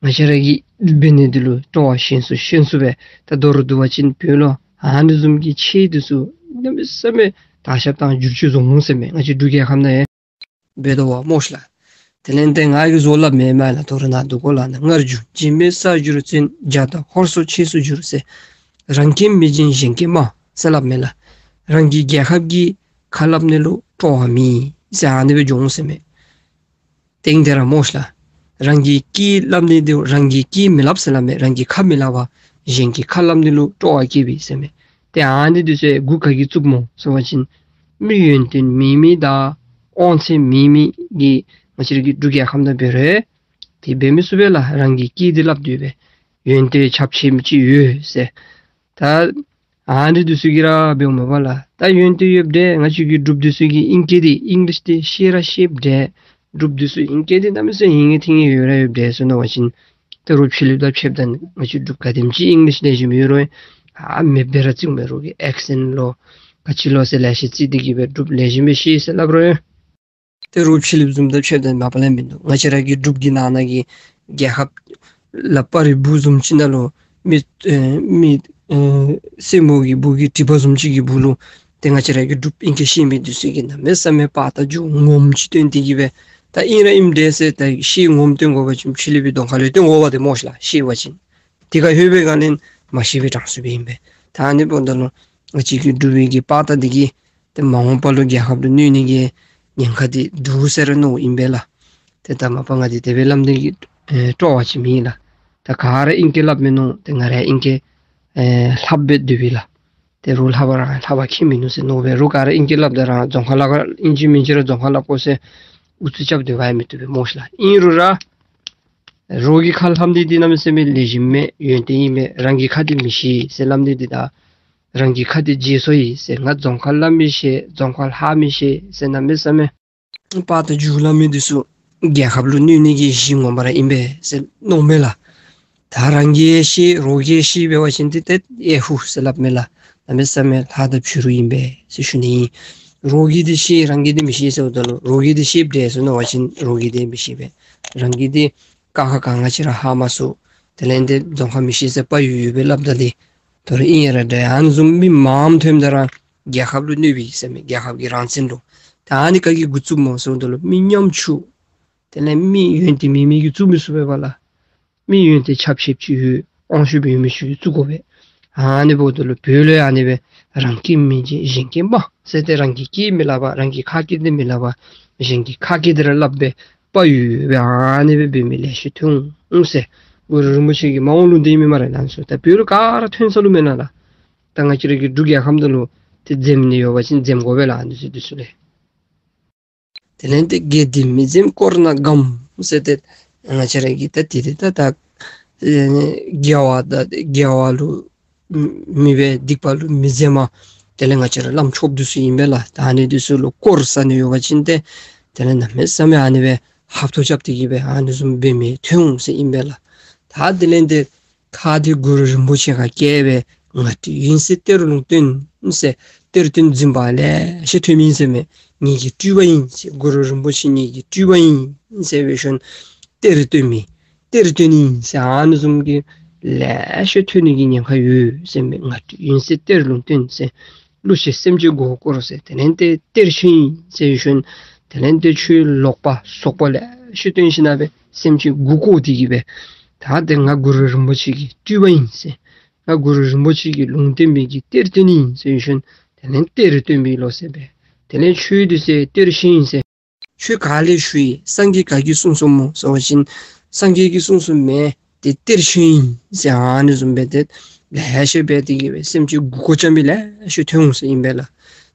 ང་བཅས་ར་གིས་འབད་ནི་འདི་ལུ་སྤྲོ་བ་ཞན་སུ་ཞན་སུ་སྦེ་ད་མདོར་བསྡུ་བ་ཅིན་བོད་ལུ་ཨ་ནི་བཟུམ་གྱི་ཆས་འདི་ཚུ་གནམ་མེད་ས་མེད་དར་ཁྱབ་དང་བསྒྱུར་བཅོས་བཟོ་འོང་ཟེར་མས། ང་བཅས་འབྲུག་རྒྱལ་ཁབ་ནང་ཡང་འབད་དོ་བ་སྨོ་ཤ་ལགས། དེ་ལས་ཏེ་ང་གིས་བཟོ་སླབ་མེན་མས་ལགས། དོ་རུང་ནཱ་འདུག་གོ་ལགས། ནཱ་སྔར་བྱུང་འཇིགས་མེད་གསར་འགྱུར་བཙན། རྒྱ་དང་ཧོར་སོགས་ཆས་སུ་འགྱུར་ཟེར། རང་སྐད་མི་འཇོན་གཞན་སྐད་སྨྲ་ཟེར་སླབ་མས་ལགས། རང་གི་རྒྱལ་ཁབ་ཀྱི་ཁ་སླབ་ནི་ལུ་སྤྲོ་བ་མེད་ཟེར་ཨ་ནི་སྦེ་འགྱོ་འོང་ཟེར་མས། ཏེ་དེ་ར་སྨོ་ཤ་ལགས། རང་གི་སྐད་སླབ་ནི་འདི་རང་གི་སྐད་མི་སླབ་ཟེར་སླབ་མས། རང་གི་ཁ་མི་སླབ་པར་གཞན་གྱི་ཁ་སླབ་ནི་ལུ་སྤྲོ་བ་བསྐྱེད་པས་ཟེར་མས། ཏེ་ཨ་ནི་འདི་ཚུ་འགོ་ག་གིས་བཙུགསཔ་སྨོ་ཟེར་བ་ཅིན་མི་ཡོན་ཏན་མེད་མི་དང་དབང་ཚད་མེད་མི་གིས་ང་བཅས་ར་གི་འབྲུག་རྒྱལ་ཁབ་ནང་འབད་རུང་ཏེ་འབད་མི་ཚུགས་པས་ལགས། རང་གི་སྐད་འདི་སླབ་སྡོད་པས། ཡོན་ཏན་ཁྱབ་ཆེ་མི་ཅིག་ཡོད་ཟེར། ད་ཨ་ནི་འདི་ཚུ་གིས་ར་འབདཝ་མས་པ་ལགས། ད་ཡོན་ཏན་ཡོདཔ་འདྲས། ང་བཅས་ཀྱི་འབྲུགཔ་འདི་ཚུ་གིས་ཨིང་སྐད་འདི་ཨིང་ལིཤ་འདི་ཤེས་ར་ཤེསཔ་འདྲས། འབྲུགཔ་འདི་ཚུ་ཨིང་སྐད་འདི་གནམ་མེད་ས་མེད་ཧིང་གི་ཐིང་གི་ཡོད་ར་ཡོདཔ་འདྲས་ཟེར་མནོ་བ་ཅིན་ཏེ་རོགས་ཕྱི་གླིངཔ་དང་ཕྱདཔ་ད་ང་བཅས་འབྲུགཔ་ག་དེམ་ཅིག་ཨིང་ལིཤ་ལེགས་ཤོམ་ཡོད་རུང་ཨ་མེདཔ་སྦེ་ར་བརྩིཝ་མས། རོགས་ཀྱིས་ཨེག་སེནཊ་ལོ་ ག་ཅི་ལོ་ཟེར་ལེ་ཤ་རྩིས་ཏེ་གི་སྦེ་འབྲུགཔ་ལེགས་ཤོམ་སྦེ་ཤེས་ཟེར་སླབ་རུང་ཡང་ཏེ་རོགས་ཕྱི་གླིངཔ་བཟུམ་དང་ཕྱདཔ་ད་མ་པ་ལས་མིན་འདུག། ང་བཅས་ར་གི་འབྲུག་གི་ནང་ན་གི་རྒྱལ་ཁབ་ལ་པར་རིས་སྦུག་བཟུམ་ཅིག་ནང་ལུ་མི་ཨེ་མི་ཨེ་སེན་མོ་གི་སྦུག་གི་དྲིལ་བུ་བཟུམ་ཅིག་གི་སྦུག་ལུ་ཏེ་ང་བཅས་ར་གི་འབྲུགཔ་ཨིང་སྐད་ཤེས་མི་འདི་ཚུ་གིས་གནམ་མེད་ས་མེད་པར་དང་རྒྱུགས་ངོམ་ཅིག་སྟོན་ཏེ་གི་སྦེ་ད་ཨིན་ར་ཨིནམ་འདྲས་ཟེར་ད་ཤེས་ངོམ་སྟོན་དགོ་པ་ཅིན་ཕྱི་གླིང་པའི་གདོང་ཁ་ལུ་སྟོན་དགོ་པས་ཏེ་སྨོ་ཤ་ལགས། ཤེས་པ་ཅིན་དེ་ཁར་ལྷོད་པའི་སྒང་ལས་མ་ཤེས་པའི་གྲངས་སུ་སྦེ་ཨིན་པས། ད་ཨ་ནི་འབདཝ་ད་ལུ་ང་བཅས་ཀྱི་འབྲུག་པའི་གི་པར་དང་འདི་གིས་ཏེ་མ་འོངས་པ་ལུ་རྒྱལ་ཁབ་ལུ་གནོད་ནི་གི་ཉེན་ཁ་འདི་འདུག་ཟེར་མནོཝ་ཨིན་པས་ལགས། ཏེ་ད་མ་པ་ང་འདི་དེ་སྦེ་སླབ་ནི་གི་ཨེ་སྤྲོ་བ་ཅིག་མེད་ལགས། ད་ག་ར་ཨིང་སྐད་སླབ་མི་མནོ། ཏེ་ང་ར་ཨིང་སྐད་ཨེ་ལྷབ་སྦེ་སྡོད་པས་ལགས། ཏེ་རོགས་ལྷབ་པ་རང་ལྷབ་པ་ཁྱད་མིན་ནུག་ཟེར་མནོ་སྦེ་རོགས་ག་ར་ཨིང་སྐད་སླབ་ད་རང་རྫོང་ཁ་ལས་ཀ་ཨིན་ཅི་མིན་ཅི་ར་རྫོང་ཁ་སླབ་དགོ་ཟེར་ཨུ་ཚུགས་རྐྱབ་སྡོད་པ་ཡང་མི་བཏུབ་པས་སྨོ་ཤ་ལགས། ཨིན་རུང་ར་རོགས་ཀྱི་ཁ་ལྷབ་ནི་འདི་གནམ་མེད་ས་མེད་ལེགས་ཤོམ་མས། ཡོན་ཏན་ཨིན་མས། རང་གི་ཁ་འདི་མི་ཤེས་ཟེར་སླབ་ནི་འདི་དང་རང་གི་ཁ་འདི་བརྗེད་སོ་ཡི་ཟེར་ང་རྫོང་ཁ་སླབ་མི་ཤེས་རྫོང་ཁ་ལྷབ་མི་ཤེས་ཟེར་གནམ་མེད་ས་མེད་པར་དང་རྒྱུགས་སླབ་མི་འདི་ཚུ་རྒྱལ་ཁབ་ལུ་གནོད་ནི་གི་གཞི་ངོ་མ་ར་ཨིན་པས་ཟེར་མནོཝ་མས་ལགས། ད་རང་གིས་ཤེས་རོགས་ཀྱིས་ཤེས་འབད་བ་ཅིན་ཏེ་ཏེ་ཨེ་ཧུ་ཟེར་སླབ་མས་ལགས། གནམ་མེད་ས་མེད་ལྷ་དང་ཕྱི་རུ་ཨིན་པས་ཟེར་ཞུ་ནི་ཨིན། རོགས་ཀྱིས་འདི་ཤེས་རང་གིས་འདི་མི་ཤེས་ཟེརཝ་ད་ལུ་རོགས་ཀྱིས་འདི་ཤེསཔ་འདྲས་ཟེར་མནོ་བ་ཅིན་རོགས་ཀྱིས་འདི་མི་ཤེས་པས། རང་གིས་འདི་ཀ་ཁ་ག་ང་ཅིག་ར་ཧ་མ་སོ། དེ་ལས་འདི་རྫོང་ཁ་མི་ཤེས་ཟེར་བལ་ཡུལ་ཡུལ་སྦེ་སླབ་ད་འདི་དོ་རུང་ཨིན་ཡ་ར་འདྲ། ཨ་ནི་བཟུམ་མི་མངམ་ཐོནམ་ད་ར་རྒྱལ་ཁབ་ལུ་གནོད་པས་ཟེར་མས། རྒྱལ་ཁབ་ཀྱི་རང་བཙན་ལུ། ད་ཨ་ནི་ག་གིས་འགོ་བཙུགསཔ་སྨོ་ཟེརཝ་ད་ལུ་མི་ཉམ་ཆུང་དེ་ལས་མི་ཡོན་ཏན་མེད་མི་གིས་བཙུགས་མི་ཚུགས་པས་པ་ལགས། མི་ཡོན་ཏན་ཆབ་ཆབ་ཅིག་ཡོད་དབང་ཤུགས་ཡོད་མི་ཚུ་གིས་བཙུགས་དགོ་པས། ཨ་ནི་འབདཝ་ད་ལུ་བོད་ལུ་ཡང་ཨ་ནི་སྦེ་རང་སྐད་མི་འཇིགས་གཞན་སྐད་སྨྲ་ཟེར་ཏེ་རང་གི་སྐད་མི་སླབ་པར་རང་གི་ཁ་སྐད་འདི་མི་སླབ་པར་གཞན་གྱི་ཁ་སྐད་འདི་ར་སླབ་སྦེ་བལ་ཡུལ་ཡུལ་སྦེ་ཨ་ནི་སྦེ་འབད་མི་ལེ་ཤ་ཐོན་འོང་ཟེར་གུ་རུ་རིན་པོ་ཆེ་གི་མ་འོངས་ལུང་བསྟན་ཨིན་མས་སྨ་རེ་ལགས། ཨ་ནི་ཚུ་ད་བོད་ལུ་ག་ར་ཐོན་ས་ལུ་མེན་ན་ལགས། ད་ང་བཅས་ར་གི་འབྲུག་རྒྱལ་ཁབ་ནང་ལུ་ཏེ་འཛེམ་ནི་ཡོད་པ་ཅིན་འཛེམ་དགོ་པས་ལགས། ཨ་ནི་ཚུ་འདི་ཚུ་ལས། དེ་ལས་ཏེ་དགེ་སྡིག་མི་འཛེམ་དཀོར་ནག་སྒམ་ཟེར་ཏེ་ང་བཅས་ར་གི་ད་དེ་དེ་ད་ད་ཨེ་དགེ་བ་ད་དགེ་བ་ལུ་མི་འབད་སྡིག་པ་ལུ་མི་འཛེམ་མ། དེ་ལས་ང་བཅས་ར་བླམ་ཆོསཔ་འདི་ཚུ་ཨིན་པས་ལགས། ད་ཨ་ནི་འདི་ཚུ་ལུ་དཀོར་ཟ་ནི་ཡོད་པ་ཅིན་ཏེ་དེ་ལས་གནམ་མེད་ས་མེད་ཨ་ནི་སྦེ་ཧབ་ཐོབ་རྐྱབ་སྟེ་གི་སྦེ་ཨ་ནི་བཟུམ་འབད་མི་ཐོན་འོང་ཟེར་ཨིན་པས་ལགས། ད་དེ་ལས་ཏེ་ཁ་འདི་གུ་རུ་རིན་པོ་ཆེ་ཁར་བཀལ་སྦེ་ང་སྤྲུལ་ཡིན་ཟེར་གཏེར་ལུང་སྟོན་ཟེར་གཏེར་སྟོན་འཛིན་པ་ལེ་ཤ་ཐོན་མི་ཨིན་ཟེར་མས། ངེ་གི་སྤྲུལ་པ་ཨིན་ཟེར་གུ་རུ་རིན་པོ་ཆེ་ངེ་གི་སྤྲུལ་པ་ཨིན་ཟེར་སྦེ་ཞིནམ་གཏེར་སྟོན་མི་གཏེར་སྟོན་ཨིན་ཟེར་ཨ་ནི་བཟུམ་གྱི་ལེ་ཤ་ཐོན་ནི་གི་ཉེན་ཁ་ཡོད་ཟེར་མས། ང་སྤྲུལ་ཡིན་ཟེར་གཏེར་ལུང་སྟོན་ཟེར་བློ་ཤེས་སེམས་ཅན་མགུ་སྐོར་ཟེར་དེ་ལས་ཏེ་གཏེར་ཆོས་ཨིན་ཟེར་ཞིནམ་དེ་ལས་ཏེ་ཆོས་ལོག་པ་ཟོག་པོ་ལེ་ཤ་སྟོན་ཞིནམ་སྦེ་སེམས་ཅན་མགུ་སྐོར་ཏེ་གི་སྦེ་ད་ཏེ་ང་གུ་རུ་རིན་པོ་ཆེ་གི་སྤྲུལ་པ་ཨིན་ཟེར་ང་གུ་རུ་རིན་པོ་ཆེ་གི་ལུང་བསྟན་པའི་གི་གཏེར་སྟོན་ཨིན་ཟེར་ཞིནམ་དེ་ལས་གཏེར་སྟོན་པའི་ལོ་ཟེར་སྦེ་དེ་ལས་ཆོས་འདི་ཟེར་གཏེར་ཆོས་ཨིན་ཟེར། ཆོས་ག་ལས་ཞུ་ཡི། སངས་རྒྱས་ག་གིས་གསུངས་གསུངསམ་སྨོ་ཟེར་བ་ཅིན་སངས་རྒྱས་ཀྱིས་གསུངས་གསུངསམ་མེན། ཏེ་གཏེར་ཆོས་ཨིན་ཟེར་ཨ་ནི་བཟུམ་སྦེ་ཏེ་ལེ་ཤ་འབད་དེ་གི་སྦེ་སེམས་ཅན་མགུ་སྐོར་རྐྱབ་མི་ལེ་ཤ་ཐོན་འོང་ཟེར་ཨིན་པས་ལགས།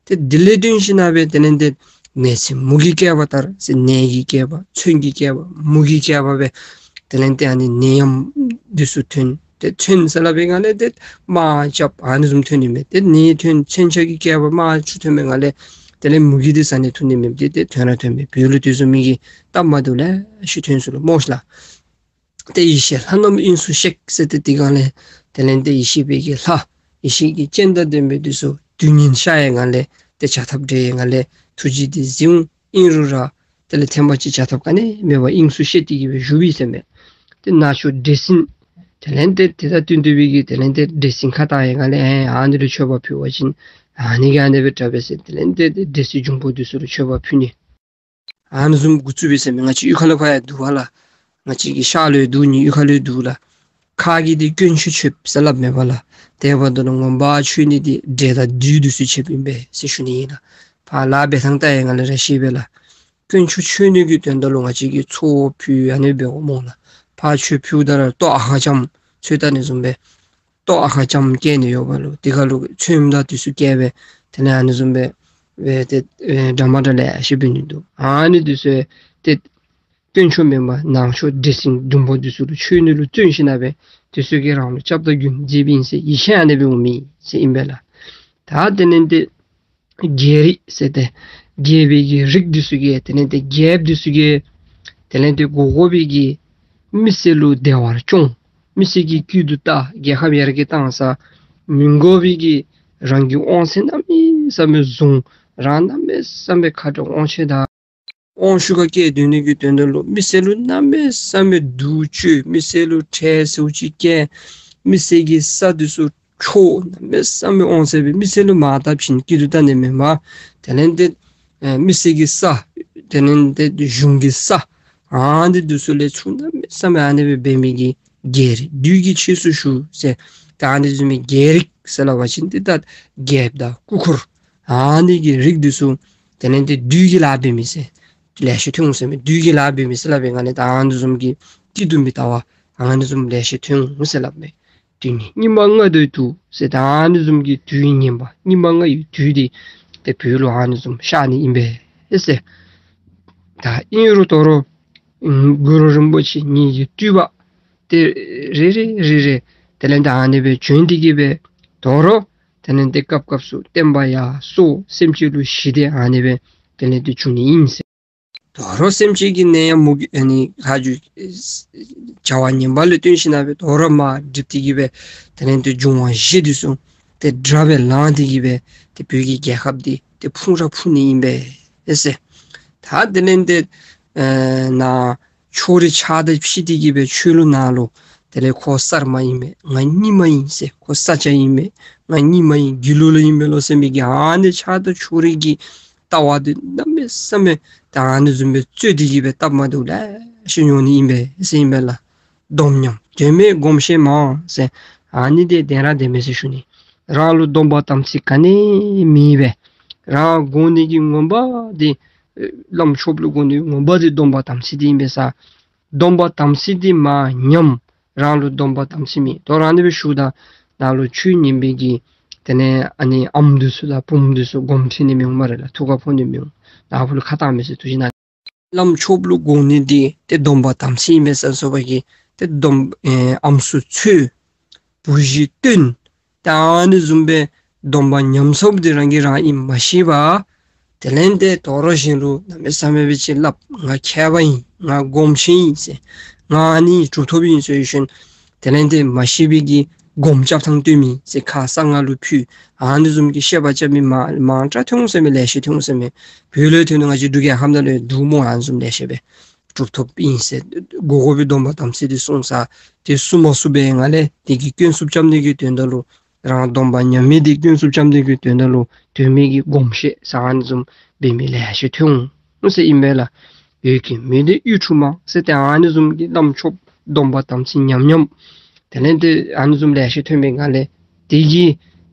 ཏེ་དེ་ལས་བརྟེན་ཞིནམ་སྦེ་དེ་ལས་ཏེ་ནད་མཚོན་མུ་གེའི་བསྐལ་པ་ལྟར་ཟེར་ནད་ཀྱི་བསྐལ་པ་མཚོན་གྱི་བསྐལ་པ་མུ་གེའི་བསྐལ་པ་སྦེ་དེ་ལས་ཏེ་ཨ་ནི་ནད་ཡམས་འདི་ཚུ་ཐོན། ཏེ་མཚོན་ཟེར་སླབ་པའི་སྒང་ལས་ཏེ་དམག་རྐྱབ་ཨ་ནི་བཟུམ་ཐོན་ནི་མས། ཏེ་ནད་ཐོན་མཚོན་ཆ་གི་བསྐལ་པ་དམག་ཆུ་ཐོན་པའི་སྒང་ལས་དེ་ལས་མུ་གེ་འདི་ཟ་ནི་འཐུང་ནི་མེདཔ་འདི་ཏེ་ཐོན་ར་ཐོན་མས། བོད་ལུ་དེ་བཟུམ་མའི་གི་སྟབས་མ་བདེཝ་ལེ་ཤ་ཐོན་སོ་ལོ་སྨོ་ཤ་ལགས། ཏེ་ཡེ་ཤེས་ལྷ་རྣམས་དབྱིངས་སུ་གཤེགས་ཟེར་ཏེ་དེ་སྒང་ལས་དེ་ལས་ཏེ་ཡེ་ཤེས་པའི་གི་ལྷ་ཡེ་ཤེས་ཀྱི་སྤྱན་དང་ལྡན་པའི་འདི་ཚུ་དུས་ངན་ཤར་བའི་སྒང་ལས་ཏེ་བྱ་ཐབས་བྲལ་བའི་སྒང་ལས་ཐུགས་རྗེ་འདི་གཟིགས་འོང་། ཨིན་རུང་ར་དེ་ལས་ཐེངས་མ་ཅིག་བྱ་ཐབས་ག་ནི་མེད་པར་དབྱིངས་སུ་གཤེགས་ཏེ་གི་སྦེ་བཞུགས་པས་ཟེར་མས། ཏེ་ནག་ཕྱོགས་འདྲེ་སྲིན་དེ་ལས་ཏེ་དེ་དང་བསྟུན་ཏེ་སྦེ་གི་དེ་ལས་ཏེ་འདྲེ་སྲིན་ཁ་བཏགས་པའི་སྒང་ལས་ཨེ་ཨ་ནི་ལུ་མཆོད་པ་ཕུལ་བ་ཅིན་ཨ་ནི་གིས་ཨ་ནི་སྦེ་དྲག་པས་ཟེར་དེ་ལས་ཏེ་འདྲེ་སྲིན་འབྱུང་པོ་འདི་ཚུ་ལུ་མཆོད་པ་ཕུལ་ནི། ཨ་ནི་བཟུམ་འགོ་བཙུགས་པས་ཟེར་མས། ང་བཅས་གཡུས་ཁ་ལུ་ཕར་ཡང་འདུག་པ་ལགས། ང་བཅས་ཀྱི་ཤར་ལུ་ཡང་འདུག། ནི་གཡུས་ཁ་ལུ་ཡང་འདུག་ལགས། ཁ་གིས་འདི་དཀོན་མཆོག་མཆོདཔ་ཟེར་སླབ་མས་པ་ལགས། དེ་འབདཝ་ད་ལུ་ངོ་མ་མཆོད་ནི་འདི་འདྲེ་དང་བདུད་འདི་ཚུ་མཆོདཔ་ཨིན་པས་ཟེར་ཞུ་ནི་ཨིན་ལགས། ཕར་ལཱ་འབད་ཐངས་བལྟ་བའི་སྒང་ལས་ར་ཤེས་པས་ལགས། དཀོན་མཆོག་མཆོད་ནི་གི་དོན་དག་ལུ་ང་བཅས་ཀྱིས་ཚོགས་ཕུལ་ཨ་ནི་འབད་དགོ་སྨོ་ལགས། ཕར་ཆོས་ཕུལཝ་ད་ར་ལྟོ་ཨ་ཁ་ཙམ་ཚོད་ལྟ་ནི་བཟུམ་སྦེ་ལྟོ་ཨ་ཁ་ཙམ་བཀལ་ནི་ཡོདཔ་ལུ་དེ་ཁར་ལུ་ཚོདམ་དང་འདི་ཚུ་བཀལ་སྦེ་དེ་ལས་ཨ་ནི་བཟུམ་སྦེ་སྦེ་ཏེ་ཨེ་འདྲ་མ་འདྲ་ལེ་ཤ་འབད་ནི་འདུག། ཨ་ནི་འདི་ཚུ་ཏེ་དཀོན་མཆོག་མེན་པར་ནག་ཕྱོགས་འདྲེ་སྲིན་འབྱུང་པོ་འདི་ཚུ་ལུ་མཆོད་ནི་ལུ་བརྩོན་ཞིནམ་སྦེ་འདི་ཚུ་གིས་རང་ལུ་སྐྱབས་དང་མགོན་མཛདཔ་ཨིན་ཟེར་ཡིད་ཆེས་ཨ་ནི་སྦེ་འོང་མི་ཟེར་ཨིན་པས་ལགས། ད་དེ་ལས་ཏེ་རྒྱལ་རིགས་ཟེར་ཏེ་རྒྱལ་པོའི་གི་རིགས་འདི་ཚུ་གིས་དེ་ལས་ཏེ་རྒྱལཔོ་འདི་ཚུ་གིས་དེ་ལས་ཏེ་དགོ་དགོ་པའི་གི་མི་སེར་ལུ་བདེ་བར་སྐྱོང་མི་སེར་གྱི་སྐྱིད་སྡུག་བལྟ་རྒྱལ་ཁབ་ཡར་རྒྱས་བཏང་ས་མི་དགོ་པའི་གི་རང་གི་དབང་ཚད་གནམ་མེད་ ས་མེད་བཟུང་། རང་གནམ་མེད་ས་མེད་ཁ་དྲག་དབང་ཆེ་དང་དབང་ཤུགས་ཁ་སྐྱེད་སྡོད་ནི་གི་དོན་དག་ལུ་མི་སེར་ལུ་གནམ་མེད་ས་མེད་སྡུག་བཅུག། མི་སེར་ལུ་ཁྲལ་ཟེརཝ་ཅིག་བཀལ། མི་སེར་གྱི་ས་འདི་ཚུ་འཕྲོག། གནམ་མེད་ས་མེད་དབང་ཚད་སྦེ་མི་སེར་ལུ་མར་བཏབ་ཞིནམ་སྐྱིད་སྡུག་བལྟ་ནི་མེན་པར་དེ་ལས་ཏེ་ཨེ་མི་སེར་གྱི་ས་དེ་ལས་ཏེ་གཞུང་གི་ས་ཨ་ནི་འདི་ཚུ་ལས་ཚུར་གནམ་མེད་ས་མེད་ཨ་ནི་སྦེ་འབད་མི་གི་རྒྱལ་རིགས་བདུད་ཀྱི་ཆས་སུ་ཞུགས་ཟེར། ད་ཨ་ནི་བཟུམ་མའི་རྒྱལ་རིགས་ཟེར་སླབ་པ་ཅིན་ཏེ་ད་རྒྱལཔོ་དང་སྐུ་འཁོར་ཨ་ནི་གི་རིགས་འདི་ཚུ་དེ་ལས་ཏེ་བདུད་ཀྱི་ལཱ་འབད་མི་ཟེར་ལེ་ཤ་ཐོན་འོང་ཟེར་མས། བདུད་ཀྱི་ལཱ་འབད་མི་ཟེར་སླབ་པའི་སྒང་ལས་ད་ཨ་ནི་བཟུམ་གྱི་སྐྱིད་སྡུག་མི་བལྟ་བར་ཨ་ནི་བཟུམ་ལེ་ཤ་ཐོན་འོང་ཟེར་སླབ་མས། དུས་ངན་སྙིགས་མ་ལྔ་དུས་དུ་ཟེར། ད་ཨ་ནི་བཟུམ་གྱི་དུས་ངན་པ་སྙིགས་མ་ལྔ་ཡི་དུས་འདི་ཏེ་བོད་ལུ་ཨ་ནི་བཟུམ་ཤར་ནི་ཨིན་པས་ཟེར། ད་ཨིན་རུང་དོ་རུང་ཨམ་གུ་རུ་རིན་པོ་ཆེ་ཉིད་ཀྱི་སྤྲུལ་པ་ཏེ་རེ་རེ་རེ་རེ་དེ་ལས་ད་ཨ་ནི་སྦེ་བྱོན་ཏེ་གི་སྦེ་དོ་རུང་དེ་ལས་ཏེ་སྐབས་སྐབས་སུ་བསྟན་པ་ཡར་སོང་། སེམས་ཅན་ལུ་ཞི་བདེ་ཨ་ནི་སྦེ་དེ་ལས་ཏེ་བྱུང་ནི་ཨིན་ཟེར། དོ་རུང་སེམས་ཅན་གྱི་ནད་ཡམས་མུ་གེ་ཨ་ནི་ཁ་རྗེ་བྱ་བ་ངན་པ་ལས་བརྟེན་ཞིནམ་སྦེ་དོ་རུང་མར་འགྲིབ་སྟེ་གི་སྦེ་དེ་ལས་ཏེ་འབྱུང་བ་བཞི་འདི་ཚུ་ཏེ་དགྲ་སྦེ་ལངས་ཏེ་གི་སྦེ་ཏེ་བོད་ཀྱི་རྒྱལ་ཁབ་འདི་ཏེ་ཕུང་ར་ཕུང་ནི་ཨིན་པས་ཟེར། ད་དེ་ལས་ཏེ་ཨེ་ནཱ་ཕྱོགས་རིས་ཆགས་སྡང་ཕྱེ་སྟེ་གི་སྦེ་ཆོས་ལུགས་ནང་ལུ་དེ་ལས་ཁོ་གསར་མ་ཨིན་མས། ང་རྙིང་མ་ཨིན་ཟེར། ཁོ་ས་སྐྱ་ཨིན་མས། ང་རྙིང་མ་ཨིན། དགེ་ལུགས་ལུ་ཨིན་མས་ལོ་ཟེར་མི་གི་ཨ་ནི་ཆགས་སྡང་ཕྱོགས་རིས་ཀྱི་ལྟ་བ་འདི་གནམ་མེད་ས་མེད་ད་ཨ་ནི་བཟུམ་སྦེ་རྩོད་དེ་གི་སྦེ་སྟབས་མ་བདེཝ་ལེ་ཤ་འབྱུང་ནི་ཨིན་པས་ཟེར་ཨིན་པས་ལགས། སྡོམ་ཉམས་དོན་མེད་སྒོམ་ཤེས་མང་ཟེར། ཨ་ནི་འདི་བདེན་ར་བདེན་མས་ཟེར་ཞུ་ནི། རང་ལུ་སྡོམ་པ་དམ་ཚིག་ག་ནི་མེད་པས། རང་དགོ་ནི་གི་ངོ་མ་འདི་ཨེ་བླམ་ཆོསཔ་ལུ་དགོ་ནི་ངོ་མ་འདི་སྡོམ་པ་དམ་ཚིག་འདི་ཨིན་པས་ས། སྡོམ་པ་དམ་ཚིག་འདི་མར་ཉམས། རང་ལུ་སྡོམ་པ་དམ་ཚིག་མེད། དོ་རུང་ཨ་ནི་སྦེ་ཞུཝ་ད་ནཱ་ལུ་ཆོས་ཉན་པའི་གི་དེ་ལས་ཨ་ནི་ཨམ་འདི་ཚུ་དང་བུམོ་འདི་ཚུ་དགོངསམ་ཁྲེལ་ནི་མི་འོང་སྨ་རེ་ལགས། ཐུགས་ཁར་ཕོག་ནི་མི་འོང་། ནཱ་ཕུ་ལུ་ཁ་བཏང་མི་ཟེར་ཐུགས་བཞེད་གནང་། བླམ་ཆོསཔ་ལུ་དགོ་ནི་འདི་ཏེ་སྡོམ་པ་དམ་ཚིག་ཨིན་པས་ཟེར་སོང་པ་གིས་ཏེ་སྡོམ་ཨེ་ཨམ་སྲུ་འཚོལ། བུ་གཞི་བཏོན། ད་ཨ་ནི་བཟུམ་སྦེ་སྡོམ་པ་ཉམས་སོངམ་འདི་རང་གིས་རང་ཨིནམ་མ་ཤེས་པར་དེ་ལས་ཏེ་དོ་རུང་གཞན་ལུ་གནམ་མེད་ས་མེད་སྦེ་ཅིག་སླབ། ང་མཁས་པ་ཨིན། ང་སྒོམ་ཆེན་ཨིན་ཟེར། ང་ཨ་ནི་གྲུབ་ཐོབ་ཨིན་ཟེར་ཞིནམ་དེ་ལས་ཏེ་མ་ཤེས་པའི་གི་སྒོམ་རྐྱབ་ཐངས་སྟོན་མི་ཟེར་ཁ་གསང་སྔགས་ལུ་ཕུལ། ཨ་ནི་བཟུམ་གྱི་བཤད་པ་རྐྱབ་མི་མ་མང་དྲགས་ཐོན་འོང་ཟེར་མས། ལེ་ཤ་ཐོན་འོང་ཟེར་མས། བོད་ལུ་ཐོན་ནུག། ང་བཅས་འབྲུག་རྒྱལ་ཁབ་ནང་ལུ་འདུག་སྨོ། ཨ་ནི་བཟུམ་ལེ་ཤ་སྦེ་གྲུབ་ཐོབ་ཨིན་ཟེར་དགོ་དགོ་པའི་སྡོམ་པ་དམ་ཚིག་འདི་སྲུང་ས་དེ་སྲུང་མ་ཚུགས་པའི་སྒང་ལས་དེ་གི་སྐྱོན་བསུབ་རྐྱབ་ནི་གི་དོན་དག་ལུ་རང་སྡོམ་པ་ཉམས་མི་འདི་སྐྱོན་བསུབ་རྐྱབ་ནི་གི་དོན་དག་ལུ་དོན་མེད་ཀྱི་སྒོམ་ཤེས་ཟེར་ཨ་ནི་བཟུམ་འབད་མི་ལེ་ཤ་ཐོན་འོང་ཟེར་ཨིན་པས་ལགས། ཡུལ་གྱི་མི་འདི་གཡུ་འཁྲུགས་མ་ཟེར་ཏེ་ཨ་ནི་བཟུམ་གྱི་བླམ་ཆོསཔ་སྡོམ་པ་དམ་ཚིག་ཉམས་ཉམས་དེ་ལས་ཏེ་ཨ་ནི་བཟུམ་ལེ་ཤ་ཐོན་པའི་སྒང་ལས་དེ་གི་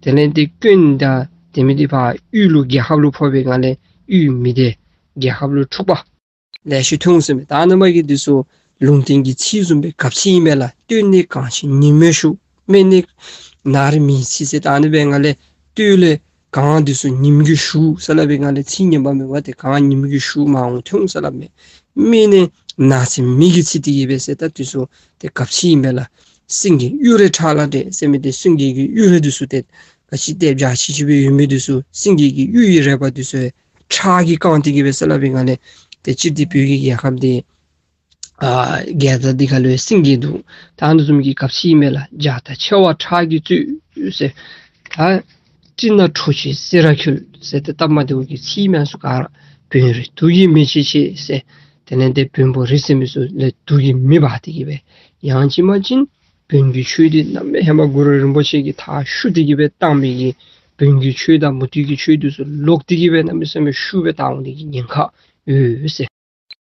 དེ་ལས་ཏེ་སྐྱོན་དང་དེ་མི་འདི་ཕར་གཡུ་ལུ་རྒྱལ་ཁབ་ལུ་ཕོག་པའི་སྒང་ལས་གཡུ་མི་སྡེ་རྒྱལ་ཁབ་ལུ་འཁྲུག་པ་ལེ་ཤ་ཐོན་འོང་ཟེར་མས། ད་ཨ་ནི་མ་གི་འདི་ཚུ་ལུང་བསྟན་གྱི་ཚིག་བཟུམ་སྦེ་གབ་ཚིག་ཨིན་པས་ལགས། བསྟོད་ནི་གང་ཆེ་ཉིན་མོ་ཞུགས། སྨད་ནི་ནགས་རི་མི་ཚིག་ཟེར། ད་ཨ་ནི་སྦེ་སྒང་ལས་བསྟོད་ལས་གང་འདི་ཚུ་ཉིམ་གིས་ཞུགས་ཟེར་སླབ་པའི་སྒང་ལས་ཚིག་ངན་པ་མེད་པ་དེ་གང་ཉིམ་གིས་ཞུགས་མར་འོང་ཐོན་འོང་ཟེར་སླབ་མས། སྨད་ནི་ནགས་ཚལ་མེ་གིས་འཚིག་སྟེ་གི་སྦེ་ཟེར། ད་འདི་ཚུ་ཏེ་གབ་ཚིག་ཨིན་པས་ལགས། སེང་གེ་གཡུ་རལ་ཁྲག་ལ་འདྲེས་ཟེར་མི་འདི་སེང་གེ་གི་གཡུ་རལ་འདི་ཚུ་ཏེ་ག་ཅི་ཏེ་འཇའ་ཆི་ཆི་སྦེ་ཡོད་མི་འདི་ཚུ་སེང་གེ་གི་གཡུ་ཡི་རལ་པ་འདི་ཚུ་ཁྲག་གིས་བཀང་སྟེ་གི་སྦེ་ཟེར་སླབ་པའི་སྒང་ལས་ཏེ་སྤྱིར་འདི་བོད་ཀྱི་རྒྱལ་ཁབ་འདི་ཨ་རྒྱལ་དར་འདི་ཁ་ལུ་སེང་གེ་འདུག། ད་ཨ་ནི་བཟུམ་གྱི་གབ་ཚིག་ཨིན་མས་ལགས། རྒྱ་དར་མཆེ་བ་ཁྲག་གིས་གཙོས་ཟེར། ད་སྤྲིན་ནག་འཁྲུགས་ཆེ་སེར་བ་འཁྱིལ་ཟེར་ཏེ་སྟབས་མ་བདེཝ་གི་ཚིག་མང་སུ་ག་ར། བོན་རི་དུག་གི་མེ་ལྕེ་ཆེ་ཟེར། དེ་ལས་ཏེ་བོན་པོ་རི་ཟེར་མི་ཚུ་ལས་དུག་གི་མེ་འབར་ཏེ་གི་སྦེ་ཡང་ཅིན་མ་ཅིན་བོན་གྱི་ཆོས་འདི་གནམ་མེད་ཧེ་མ་གུ་རུ་རིན་པོ་ཆེ་གིས་མཐའ་བཤུད་དེ་གི་སྦེ་བཏང་མི་གི་བོན་གྱི་ཆོས་དང་མུ་སྟེགས་ཀྱི་ཆོས་འདི་ཚུ་ལོག་སྟེ་གི་སྦེ་གནམ་མེད་ས་མེད་ཤུགས་སྦེ་དར་འོང་ནི་གི་ཉེན་ཁ་ཡོད་ཟེར།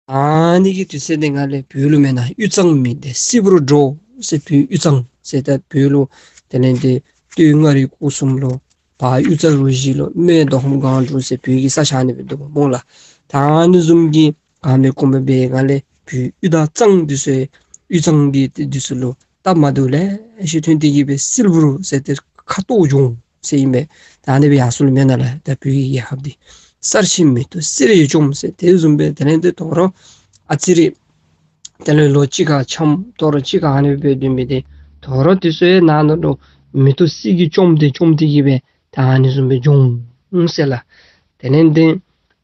ཨ་ནི་གི་དུས་ཚོད་དེ་སྒང་ལས་བོད་ལུ་མེན་ན་དབུས་གཙང་མི་སྡེ་སིལ་བུར་འགྲོ་ཟེར། བོད་དབུས་གཙང་ཟེར་ད་བོད་ལུ་དེ་ལས་ཏེ་སྟོད་མངའ་རིས་སྐོར་གསུམ་ལུ་བར་དབུས་གཙང་རུ་བཞི་ལུ་སྨད་མདོ་ཁམས་སྒང་དྲུག་ཟེར་བོད་ཀྱི་ས་ཆ་ཨ་ནི་སྦེ་འདུག་པ་སྨོ་ལགས། ད་ཨ་ནི་བཟུམ་གྱི་སྒང་མའི་གོང་མ་འབད་སྒང་ལས་བོད་དབུས་དང་གཙང་འདི་ཚུ་དབུས་གཙང་གི་འདི་ཚུ་ལུ་སྟབས་མ་བདེཝ་ལེ་ཤ་ཐོན་ཏེ་གི་སྦེ་སིལ་བུར་ཟེར་ཏེ་ཁ་ཐོག་བྱུང་ཟེར་ཨིན་པས། ད་ཨ་ནི་སྦེ་ཡར་སོང་ལུ་མེན་ན་ལགས། ད་བོད་ཀྱི་རྒྱལ་ཁབ་འདི་གསར་ཕྱིན་མེ་ཏོག་སེར་བྱུང་ཟེར་དེ་བཟུམ་སྦེ་དེ་ལས་ཏེ་དོ་རུང་ཨ་ཙི་རེ་དེ་ལས་ལོ་གཅིག་ཁར་འཁྱམས་དོ་རུང་གཅིག་ཁར་ཨ་ནི་སྦེ་སྡོད་མི་འདི་དོ་རུང་འདི་ཚུ་ཡང་ནང་ན་ལུ་མེ་ཏོག་སེར་གྱིས་བཅོམ་སྟེ་བཅོམ་སྟེ་གི་སྦེ་ད་ཨ་ནི་བཟུམ་སྦེ་བྱུང་ཟེར་ལགས། དེ་ལས་ཏེ་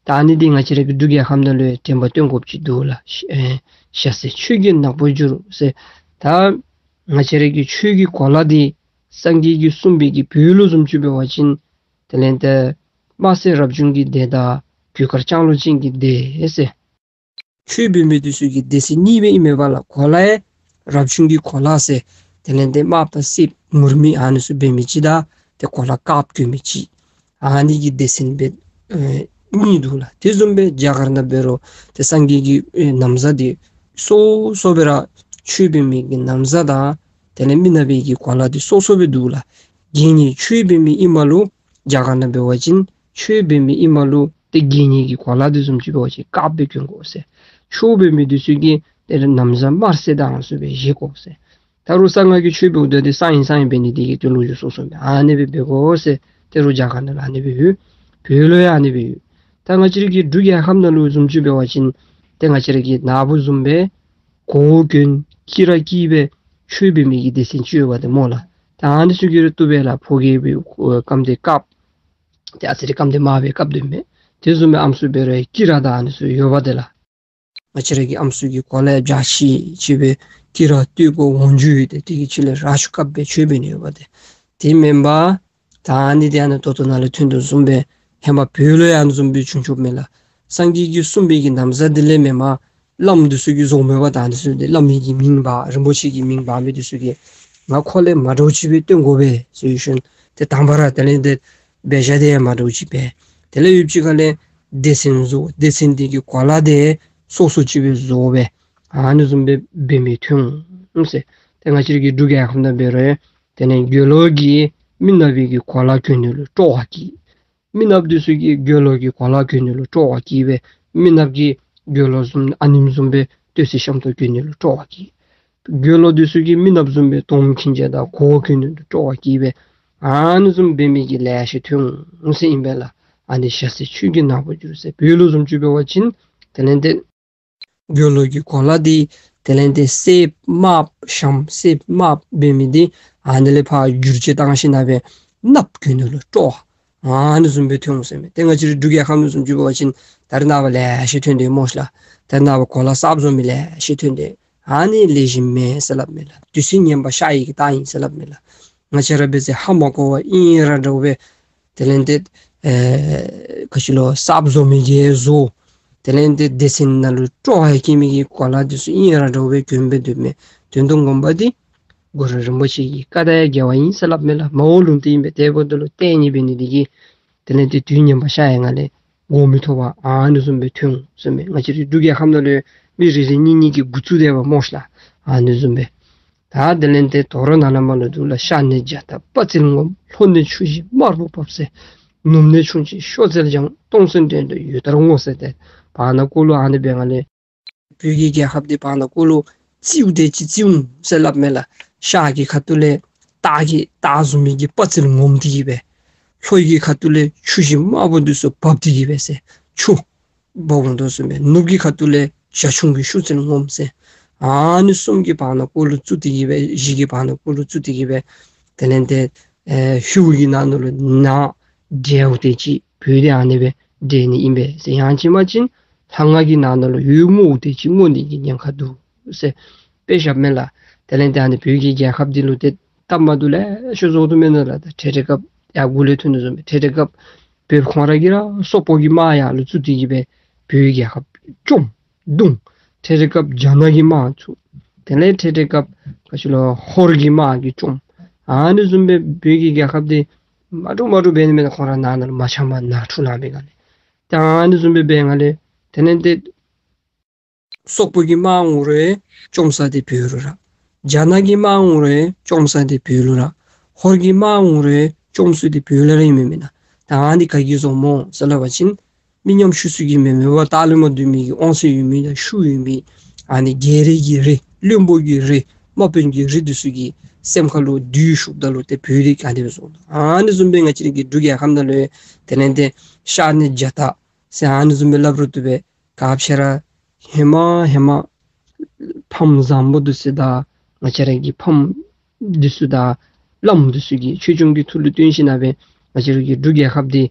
ད་ཨ་ནི་འདི་ང་བཅས་ར་གི་འབྲུག་རྒྱལ་ཁབ་ནང་ལུ་ཡང་དྲན་པ་བསྟེན་དགོཔ་ཅིག་འདུག་ལགས། ཨེ་ཞྭ་སེར་ཆོས་ཀྱི་ནག་པོར་གྱུར་ཟེར། ད་ང་བཅས་ར་གི་ཆོས་ཀྱི་གོ་ལ་འདི་སངས་རྒྱས་ཀྱིས་གསུངས་པའི་གི་བོད་ལུ་བཟུམ་ཅིག་འབད་བ་ཅིན་དེ་ལས་ཏེ་ དམར་སེར་རབ་བྱུང་གི་སྡེ་དང་གོས་དཀར་ལྕང་ལོ་ཅན་གྱི་སྡེ་ཟེར། ཆོས་འབད་མི་འདི་ཚུ་གི་སྡེ་ཚན་གཉིས་སྦེ་ཨིན་མས་པ་ལགས། གོ་ལ་ཡང་རབ་བྱུང་གི་གོ་ལ་ཟེར། དེ་ལས་ཏེ་དམརཔོ་སེརཔོ་ངུར་སྨྲིག་ཨ་ནི་ཚུ་འབད་མི་ཅིག་དང་ཏེ་གོ་ལ་དཀརཔོ་གྱོན་མི་ཅིག། ཨ་ནི་གི་སྡེ་ཚན་སྦེ་ཨེ་གཉིས་འདུག་ལགས། དེ་བཟུམ་སྦེ་རྒྱ་གར་ནང་འབད་རུང་ཏེ་སངས་རྒྱས་ཀྱི་ཨེ་ན་བཟའ་འདི་སོ་སོ་སྦེ་ར་ཆོས་འབད་མི་གི་ན་བཟའ་དང་དེ་ལས་མི་ནག་པའི་གི་གོ་ལ་འདི་སོ་སོ་སྦེ་འདུག་ལགས། གྱལ་ནི་ཆོས་འབད་མི་ཨིནམ་ལུ་རྒྱ་གར་ནང་འབད་བ་ཅིན་ཆོས་འབད་མི་ཨིནམ་ལུ་ཏེ་གྱལ་ནི་གི་གོ་ལ་འདི་བཟུམ་ཅིག་འབད་བ་ཅིན་དཀརཔོ་སྦེ་གྱོན་དགོ་ཟེར། ཆོས་འབད་མི་འདི་ཚུ་གིས་ཏེ་ན་བཟའ་དམར་སེར་དང་ཨ་ནི་ཚུ་སྦེ་བཞེས་དགོ་ཟེར། ད་རུང་གསང་སྔགས་ཀྱི་ཆོས་འབདཝ་ད་ཏེ་གསང་བའི་གསང་བའི་འབད་ནི་དེ་གིས་ཏེ་ལོ་རྒྱུས་སོ་སོ་མས། ཨ་ནི་སྦེ་འབད་དགོ་ཟེར། ཏེ་རུང་རྒྱ་གར་ནང་ལུ་ཨ་ནི་སྦེ་ཡོད། བོད་ལུ་ཡང་ཨ་ནི་སྦེ་ཡོད། ད་ང་བཅས་ར་གི་འབྲུག་རྒྱལ་ཁབ་ནང་ལུ་བཟུམ་ཅིག་འབད་བ་ཅིན་ཏེ་ང་བཅས་ར་གི་ནཱ་བུ་བཟུམ་སྦེ་གོ་གྱོན་དཀྱི་ར་དཀྱི་སྦེ་ཆོས་འབད་མི་གི་སྡེ་ཚན་ཅིག་ཡོདཔ་འདི་སྨོ་ལགས། ད་ཨ་ནི་ཚུ་གིས་ར་བཏུབ་པས་ལགས། ཕོ་རྒྱས་སྦེ་ཨེ་རྐངམ་དེ་དཀརཔོ་ཏེ་ཨ་ཙི་རེ་རྐངམ་དེ་དམརཔོ་སྦེ་དཀརཔོ་སྡོདཔ་མས། དེ་བཟུམ་སྦེ་ཨམ་སྲུ་འབད་རུང་དཀྱི་ར་དང་ཨ་ནི་ཚུ་ཡོདཔ་འདི་ལགས། ང་བཅས་ར་གི་ཨམ་སྲུ་གི་གོ་ལ་ཡང་འཇའ་ཆི་ཆི་སྦེ་དཀྱི་ར་སྟོད་ཀོ་འོག་འཇུ་ཡོད་དེ་དེ་གི་ཕྱི་ལས་ར་ཆུ་དཀརཔོ་སྦེ་ཆོས་འབད་ནི་ཡོདཔ་འདི། དེ་མེན་པར་ད་ཨ་ནི་འདི་ཨ་ནི་ད་ལྟོ་ནཱ་ལུ་ཐོན་དོ་བཟུམ་སྦེ་ཧེ་མ་བོད་ལུ་ཡང་ཨ་ནི་བཟུམ་སྦེ་བྱུང་བྱུངམ་མས་ལགས། སངས་རྒྱས་ཀྱིས་གསུངས་པའི་གི་ན་བཟའ་འདི་ལས་མེན་པར་བླམ་འདི་ཚུ་གིས་བཟོ་མི་འབད། ད་ཨ་ནི་ཚུ་འདི་བླ་མའི་གི་མིང་འབག་རིན་པོ་ཆེ་གི་མིང་འབག་མི་འདི་ཚུ་གིས་ང་ཁོ་ལས་མ་འདྲཝ་ཅིག་སྦེ་སྟོན་དགོ་པས་ཟེར་ཞིནམ་ཏེ་དང་པ་ར་དེ་ལས་ཏེ་འབད་བཞག་འདི་ཡང་མ་འདྲཝ་ཅིག་སྦེ། དེ་ལས་ཡུདཔ་ཅིག་ཁ་ལས་སྡེ་ཚན་བཟོ། སྡེ་ཚན་འདི་གི་གོ་ལ་འདི་སོ་སོ་ཅིག་སྦེ་བཟོ་སྦེ་ཨ་ནི་བཟུམ་སྦེ་འབད་མི་ཐོན་འོང་ཟེར། ཏེ་ང་བཅས་ར་གི་འབྲུག་རྒྱལ་ཁབ་ནང་འབད་རུང་དེ་ལས་དགེ་སློང་གིས་མི་ནག་པའི་གི་གོ་ལ་གྱོན་ནི་ལུ་སྤྲོ་བ་སྐྱེ། མི་ནགཔ་འདི་ཚུ་གིས་དགེ་སློང་གི་གོ་ལ་གྱོན་ནི་ལུ་སྤྲོ་བ་སྐྱེ་སྦེ་མི་ནགཔ་གིས་དགེ་སློང་བཟུམ་ཨ་ནེམ་བཟུམ་སྦེ་སྟོད་ཚེ་ཤམ་ཐབས་གྱོན་ནི་ལུ་སྤྲོ་བ་སྐྱེ། དགེ་སློང་འདི་ཚུ་གིས་མི་ནགཔ་བཟུམ་སྦེ་དོམ་ཁྱིམ་ཆས་དང་གོ་གྱོན་ནི་ལུ་སྤྲོ་བ་སྐྱེ་སྦེ་ཨ་ནི་བཟུམ་འབད་མི་གི་ལེ་ཤ་ཐོན་འོང་ཟེར་ཨིན་པས་ལགས། ཨ་ནི་ཞ་སའི་ཆོས་ཀྱི་ནག་པོ་འགྱུར་ཟེར། བོད་ལུ་བཟུམ་ཅིག་འབད་བ་ཅིན་དེ་ལས་ཏེ་དགེ་སློང་གི་གོ་ལ་འདི་དེ་ལས་ཏེ་སེརཔོ་དམརཔོ་ཞྭམོ་སེརཔོ་དམརཔོ་འབད་མི་འདི་ཨ་ནི་ལས་ཕར་བསྒྱུར་བཅོས་བཏང་ཞིནམ་སྦེ་ནགཔོ་གྱོན་ནི་ལུ་སྤྲོ་བ་ཨ་ནི་བཟུམ་སྦེ་ཐོན་འོང་ཟེར་མས། ཏེ་ང་བཅས་ར་འབྲུག་རྒྱལ་ཁབ་ནང་བཟུམ་ཅིག་འབད་བ་ཅིན་ད་རེས་ནངས་པ་ལེ་ཤ་ཐོན་དེ་སྨོ་ཤ་ལགས། ད་རེས་ནངས་པ་གོ་ལ་གསརཔ་བཟོ་མི་ལེ་ཤ་ཐོན་དེ་ཨ་ནི་ལེགས་ཤོམ་མེན་ཟེར་སླབ་མས་ལགས། དུས་ཚོད་ངན་པ་ཤར་ཡི་གི་རྟགས་ཨིན་ཟེར་སླབ་མས་ལགས། ང་བཅས་ར་འབད་ཚེ་ཧ་མ་གོ་བར་ཨིན་ར་འདྲཝ་སྦེ་དེ་ལས་ཏེ་ཨེ་ག་ཅི་ལོ་གསརཔ་བཟོ་མི་གིས་བཟོ། དེ་ལས་ཏེ་སྡེ་ཚན་ནང་ལུ་སྤྲོ་བ་སྐྱེ་མི་གི་གོ་ལ་འདི་ཚུ་ཨིན་ར་འདྲཝ་སྦེ་གྱོན་སྦེ་སྡོདཔ་མས། དོན་དུ་ངོ་མ་འདི་གུ་རུ་རིན་པོ་ཆེ་གི་བཀའ་དང་ཡང་འགལ་བ་ཨིན་ཟེར་སླབ་མས་ལགས། མ་འོངས་ལུང་བསྟན་ཨིན་པས། དེ་འབདཝ་ད་ལུ་ཏེ་ཨ་ནི་འབད་ནི་འདི་གིས་དེ་ལས་ཏེ་དུས་ངན་པ་ཤར་ཡི་ང་ལས་འགོག་མི་ཐོབ་པར་ཨ་ནི་བཟུམ་སྦེ་ཐོན་འོང་ཟེར་མས། ང་བཅས་རའི་འབྲུག་རྒྱལ་ཁབ་ནང་ལུ་མི་རེ་རེ་གཉིས་གཉིས་ཀྱིས་འགོ་བཙུགས་དེས་པ་སྨོ་ཤ་ལགས། ཨ་ནི་བཟུམ་སྦེ། ད་དེ་ལས་ཏེ་དོ་རུང་ནཱ་ལས་མར་ལུ་འདུག་ལགས། ཤར་ནས་རྒྱ་སྟག་དཔའ་རྩལ་ངོམ། ལྷོ་ནས་ཆུ་བཞི་དམར་པོ་འབབ་ཟེར། ནུབ་ནས་ཁྱུང་ཆེན་གཤོག་རྩལ་འཆང་། སྟོང་གསུམ་འགྲན་དུ་ཡུལ་ལྟར་ངོམ་ཟེར། ཏེ་བར་ན་ཀོ་ལུ་ཨ་ནི་འབད་ང་ལས་བོད་ཀྱི་རྒྱལ་ཁབ་འདི་བར་ན་ཀོ་ལུ་རྩིཝ་དེ་ཅིག་རྩིཝ་འོང་ཟེར་སླབ་མས་ལགས། ཤར་གྱི་ཁ་ཐུག་ལས་སྟག་གི་སྟག་བཟུམ་མའི་གི་དཔའ་རྩལ་ངོམ་སྟེ་གི་སྦེ། ལྷོ་ཡི་ཁ་ཐུག་ལས་ཆུ་བཞི་དམར་པོ་འདི་ཚུ་འབབ་སྟེ་གི་སྦེ་ཟེར། ཆུ་འབབ་འོང་དོ་ཟེར་མས། ནུབ་ཀྱི་ཁ་ཐུག་ལས་ཞ་ཁྱུང་གི་གཤོག་རྩལ་ངོམ་ཟེར། ཨ་ནི་གསུམ་གྱིས་བར་ན་ཀོ་ལུ་བཙུགས་ཏེ་གི་སྦེ་གཞི་གིས་བར་ན་ཀོ་ལུ་བཙུགས་ཏེ་གི་སྦེ། དེ་ལས་ཏེ་ཨེ་ཧེའུ་གི་ནང་ན་ལུ་ནག་འདྲཝ་དེ་ཅིག་བོད་འདི་ཨ་ནི་སྦེ་འདྲེན་ནི་ཨིན་པས་ཟེར། ཡང་ཅིན་མ་ཅིན་ལྷ་ང་གི་ནང་ན་ལུ་འོད་སྔོ་དེ་ཅིག་སྔོ་ནི་གི་ཉེན་ཁ་འདུག་ཟེར་དཔེ་བཞགཔ་མས་ལགས། དེ་ལས་ཏེ་ཨ་ནི་བོད་ཀྱི་རྒྱལ་ཁབ་འདི་ལུ་ཏེ་སྟབས་མ་བདེཝ་ལེ་ཤ་བཟོ་དོ་མེན་ན་ལགས། ད་ཁྲེ་ཁྲེ་རྒཔོ་ཡར་གུ་ལས་ཐོན་དོ་བཟུམ་སྦེ་ཁྲེ་ཁྲེ་རྒཔོ་བོདཔ་ཁོང་ར་གིས་ར་སོག་པོ་གི་དམག་ཡར་ལུ་བཙུགས་ཏེ་གི་སྦེ་བོད་ཀྱི་རྒྱལ་ཁབ་བཅོམ་བརྡུང་། ཁྲེ་ཁྲེ་རྒཔོ་རྒྱ་ནག་གི་དམག་ཚུ། དེ་ལས་ཁྲེ་ཁྲེ་རྒཔོ་ག་ཅི་ལོ་ཧོར་གྱི་དམག་གིས་བཅོམ། ཨ་ནི་བཟུམ་སྦེ་བོད་ཀྱི་རྒྱལ་ཁབ་འདི་མ་འདྲཝ་མ་འདྲཝ་འབད་ནི་མེན་ན། ཁོང་ར་ནང་ན་ལུ་མ་འཆམ་པར་ནང་འཁྲུག་ལངས་པའི་སྒང་ལས། ད་ཨ་ནི་བཟུམ་སྦེ་འབད་སྒང་ལས་དེ་ལས་ཏེ་སོག་པོ་གི་དམག་འོང་རུང་བཅོམ་ས་འདི་བོད་ལུ་ར། རྒྱ་ནག་གི་དམག་འོང་རུང་བཅོམ་ས་འདི་བོད་ལུ་ར། ཧོར་གྱི་དམག་འོང་རུང་བཅོམ་ས་འདི་བོད་ལུ་ར་ཨིན་མས་མེན་ན། ད་ཨ་ནི་ག་གིས་བཟོ་སྨོ་ཟེར་སླབ་པ་ཅིན་མི་ཉམ་ཆུང་ཚུ་གིས་མེན་མེན་པར་ལྟག་ལས་མར་སྡོད་མི་གི་དབང་ཚད་ཡོད་མི་དང་ཤུགས་ཡོད་མི་ཨ་ནི་རྒྱལ་རིགས་ཀྱི་རིགས་བློན་པོ་གི་རིགས་དམག་དཔོན་གྱི་རིགས་འདི་ཚུ་གི་སེམས་ཁ་ལུ་བདུད་ཞུགསཔ་ད་ལུ་ཏེ་བོད་འདི་ག་དེ་སྦེ་བཟོ་དོ། ཨ་ནི་བཟུམ་སྦེ་ང་བཅས་ར་གི་འབྲུག་རྒྱལ་ཁབ་ནང་ལུ་དེ་ལས་ཏེ་ཤར་ནས་རྒྱ་སྟག་ཟེར་ཨ་ནི་བཟུམ་སྦེ་སླབ་རུང་བཏུབ་པས། ག་ཅི་ར་ཧེ་མ་ཧེ་མ་ཕམ་བཟང་པོ་འདི་ཚུ་དང་ང་བཅས་ར་གི་ཕམ་འདི་ཚུ་དང་བླམ་འདི་ཚུ་གིས་ཆོས་སྐྱོང་གི་ཐུགས་ལུ་བཏོན་ཞིནམ་སྦེ་ང་བཅས་ར་གི་འབྲུག་རྒྱལ་ཁབ་འདི་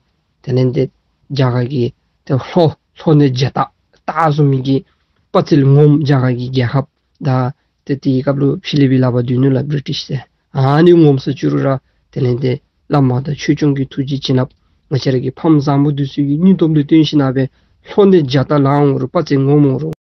དེ་ལས་ཏེ་རྒྱ་གར་གྱི་ཏེ་ལྷོ་ལྷོ་ནས་རྒྱ་སྟག་སྟག་བཟུམ་མའི་གི་དཔའ་རྩལ་ངོམ་རྒྱ་གར་གྱི་རྒྱལ་ཁབ་དང་ཏེ་དེའི་སྐབས་ལུ་ཕྱི་གླིང་པའི་ལག་པར་སྡོད་ནུག་ལགས་བི་རི་ཊིཤ་ཟེར། ཨ་ནི་ངོམ་ས་བཅུག་རུང་ར་དེ་ལས་ཏེ་བླ་མ་དང་ཆོས་སྐྱོང་གི་ཐུགས་རྗེ་བྱིན་རླབས་ ང་བཅས་ར་གི་ཕམ་བཟང་པོ་འདི་ཚུ་གི་སྙིང་སྟོབས་འདི་བཏོན་ཞིནམ་ལས་ལྷོ་ནས་རྒྱ་སྟག་ལང་འོང་རུང་དཔའ་རྩལ་ངོམ་འོང་རུང་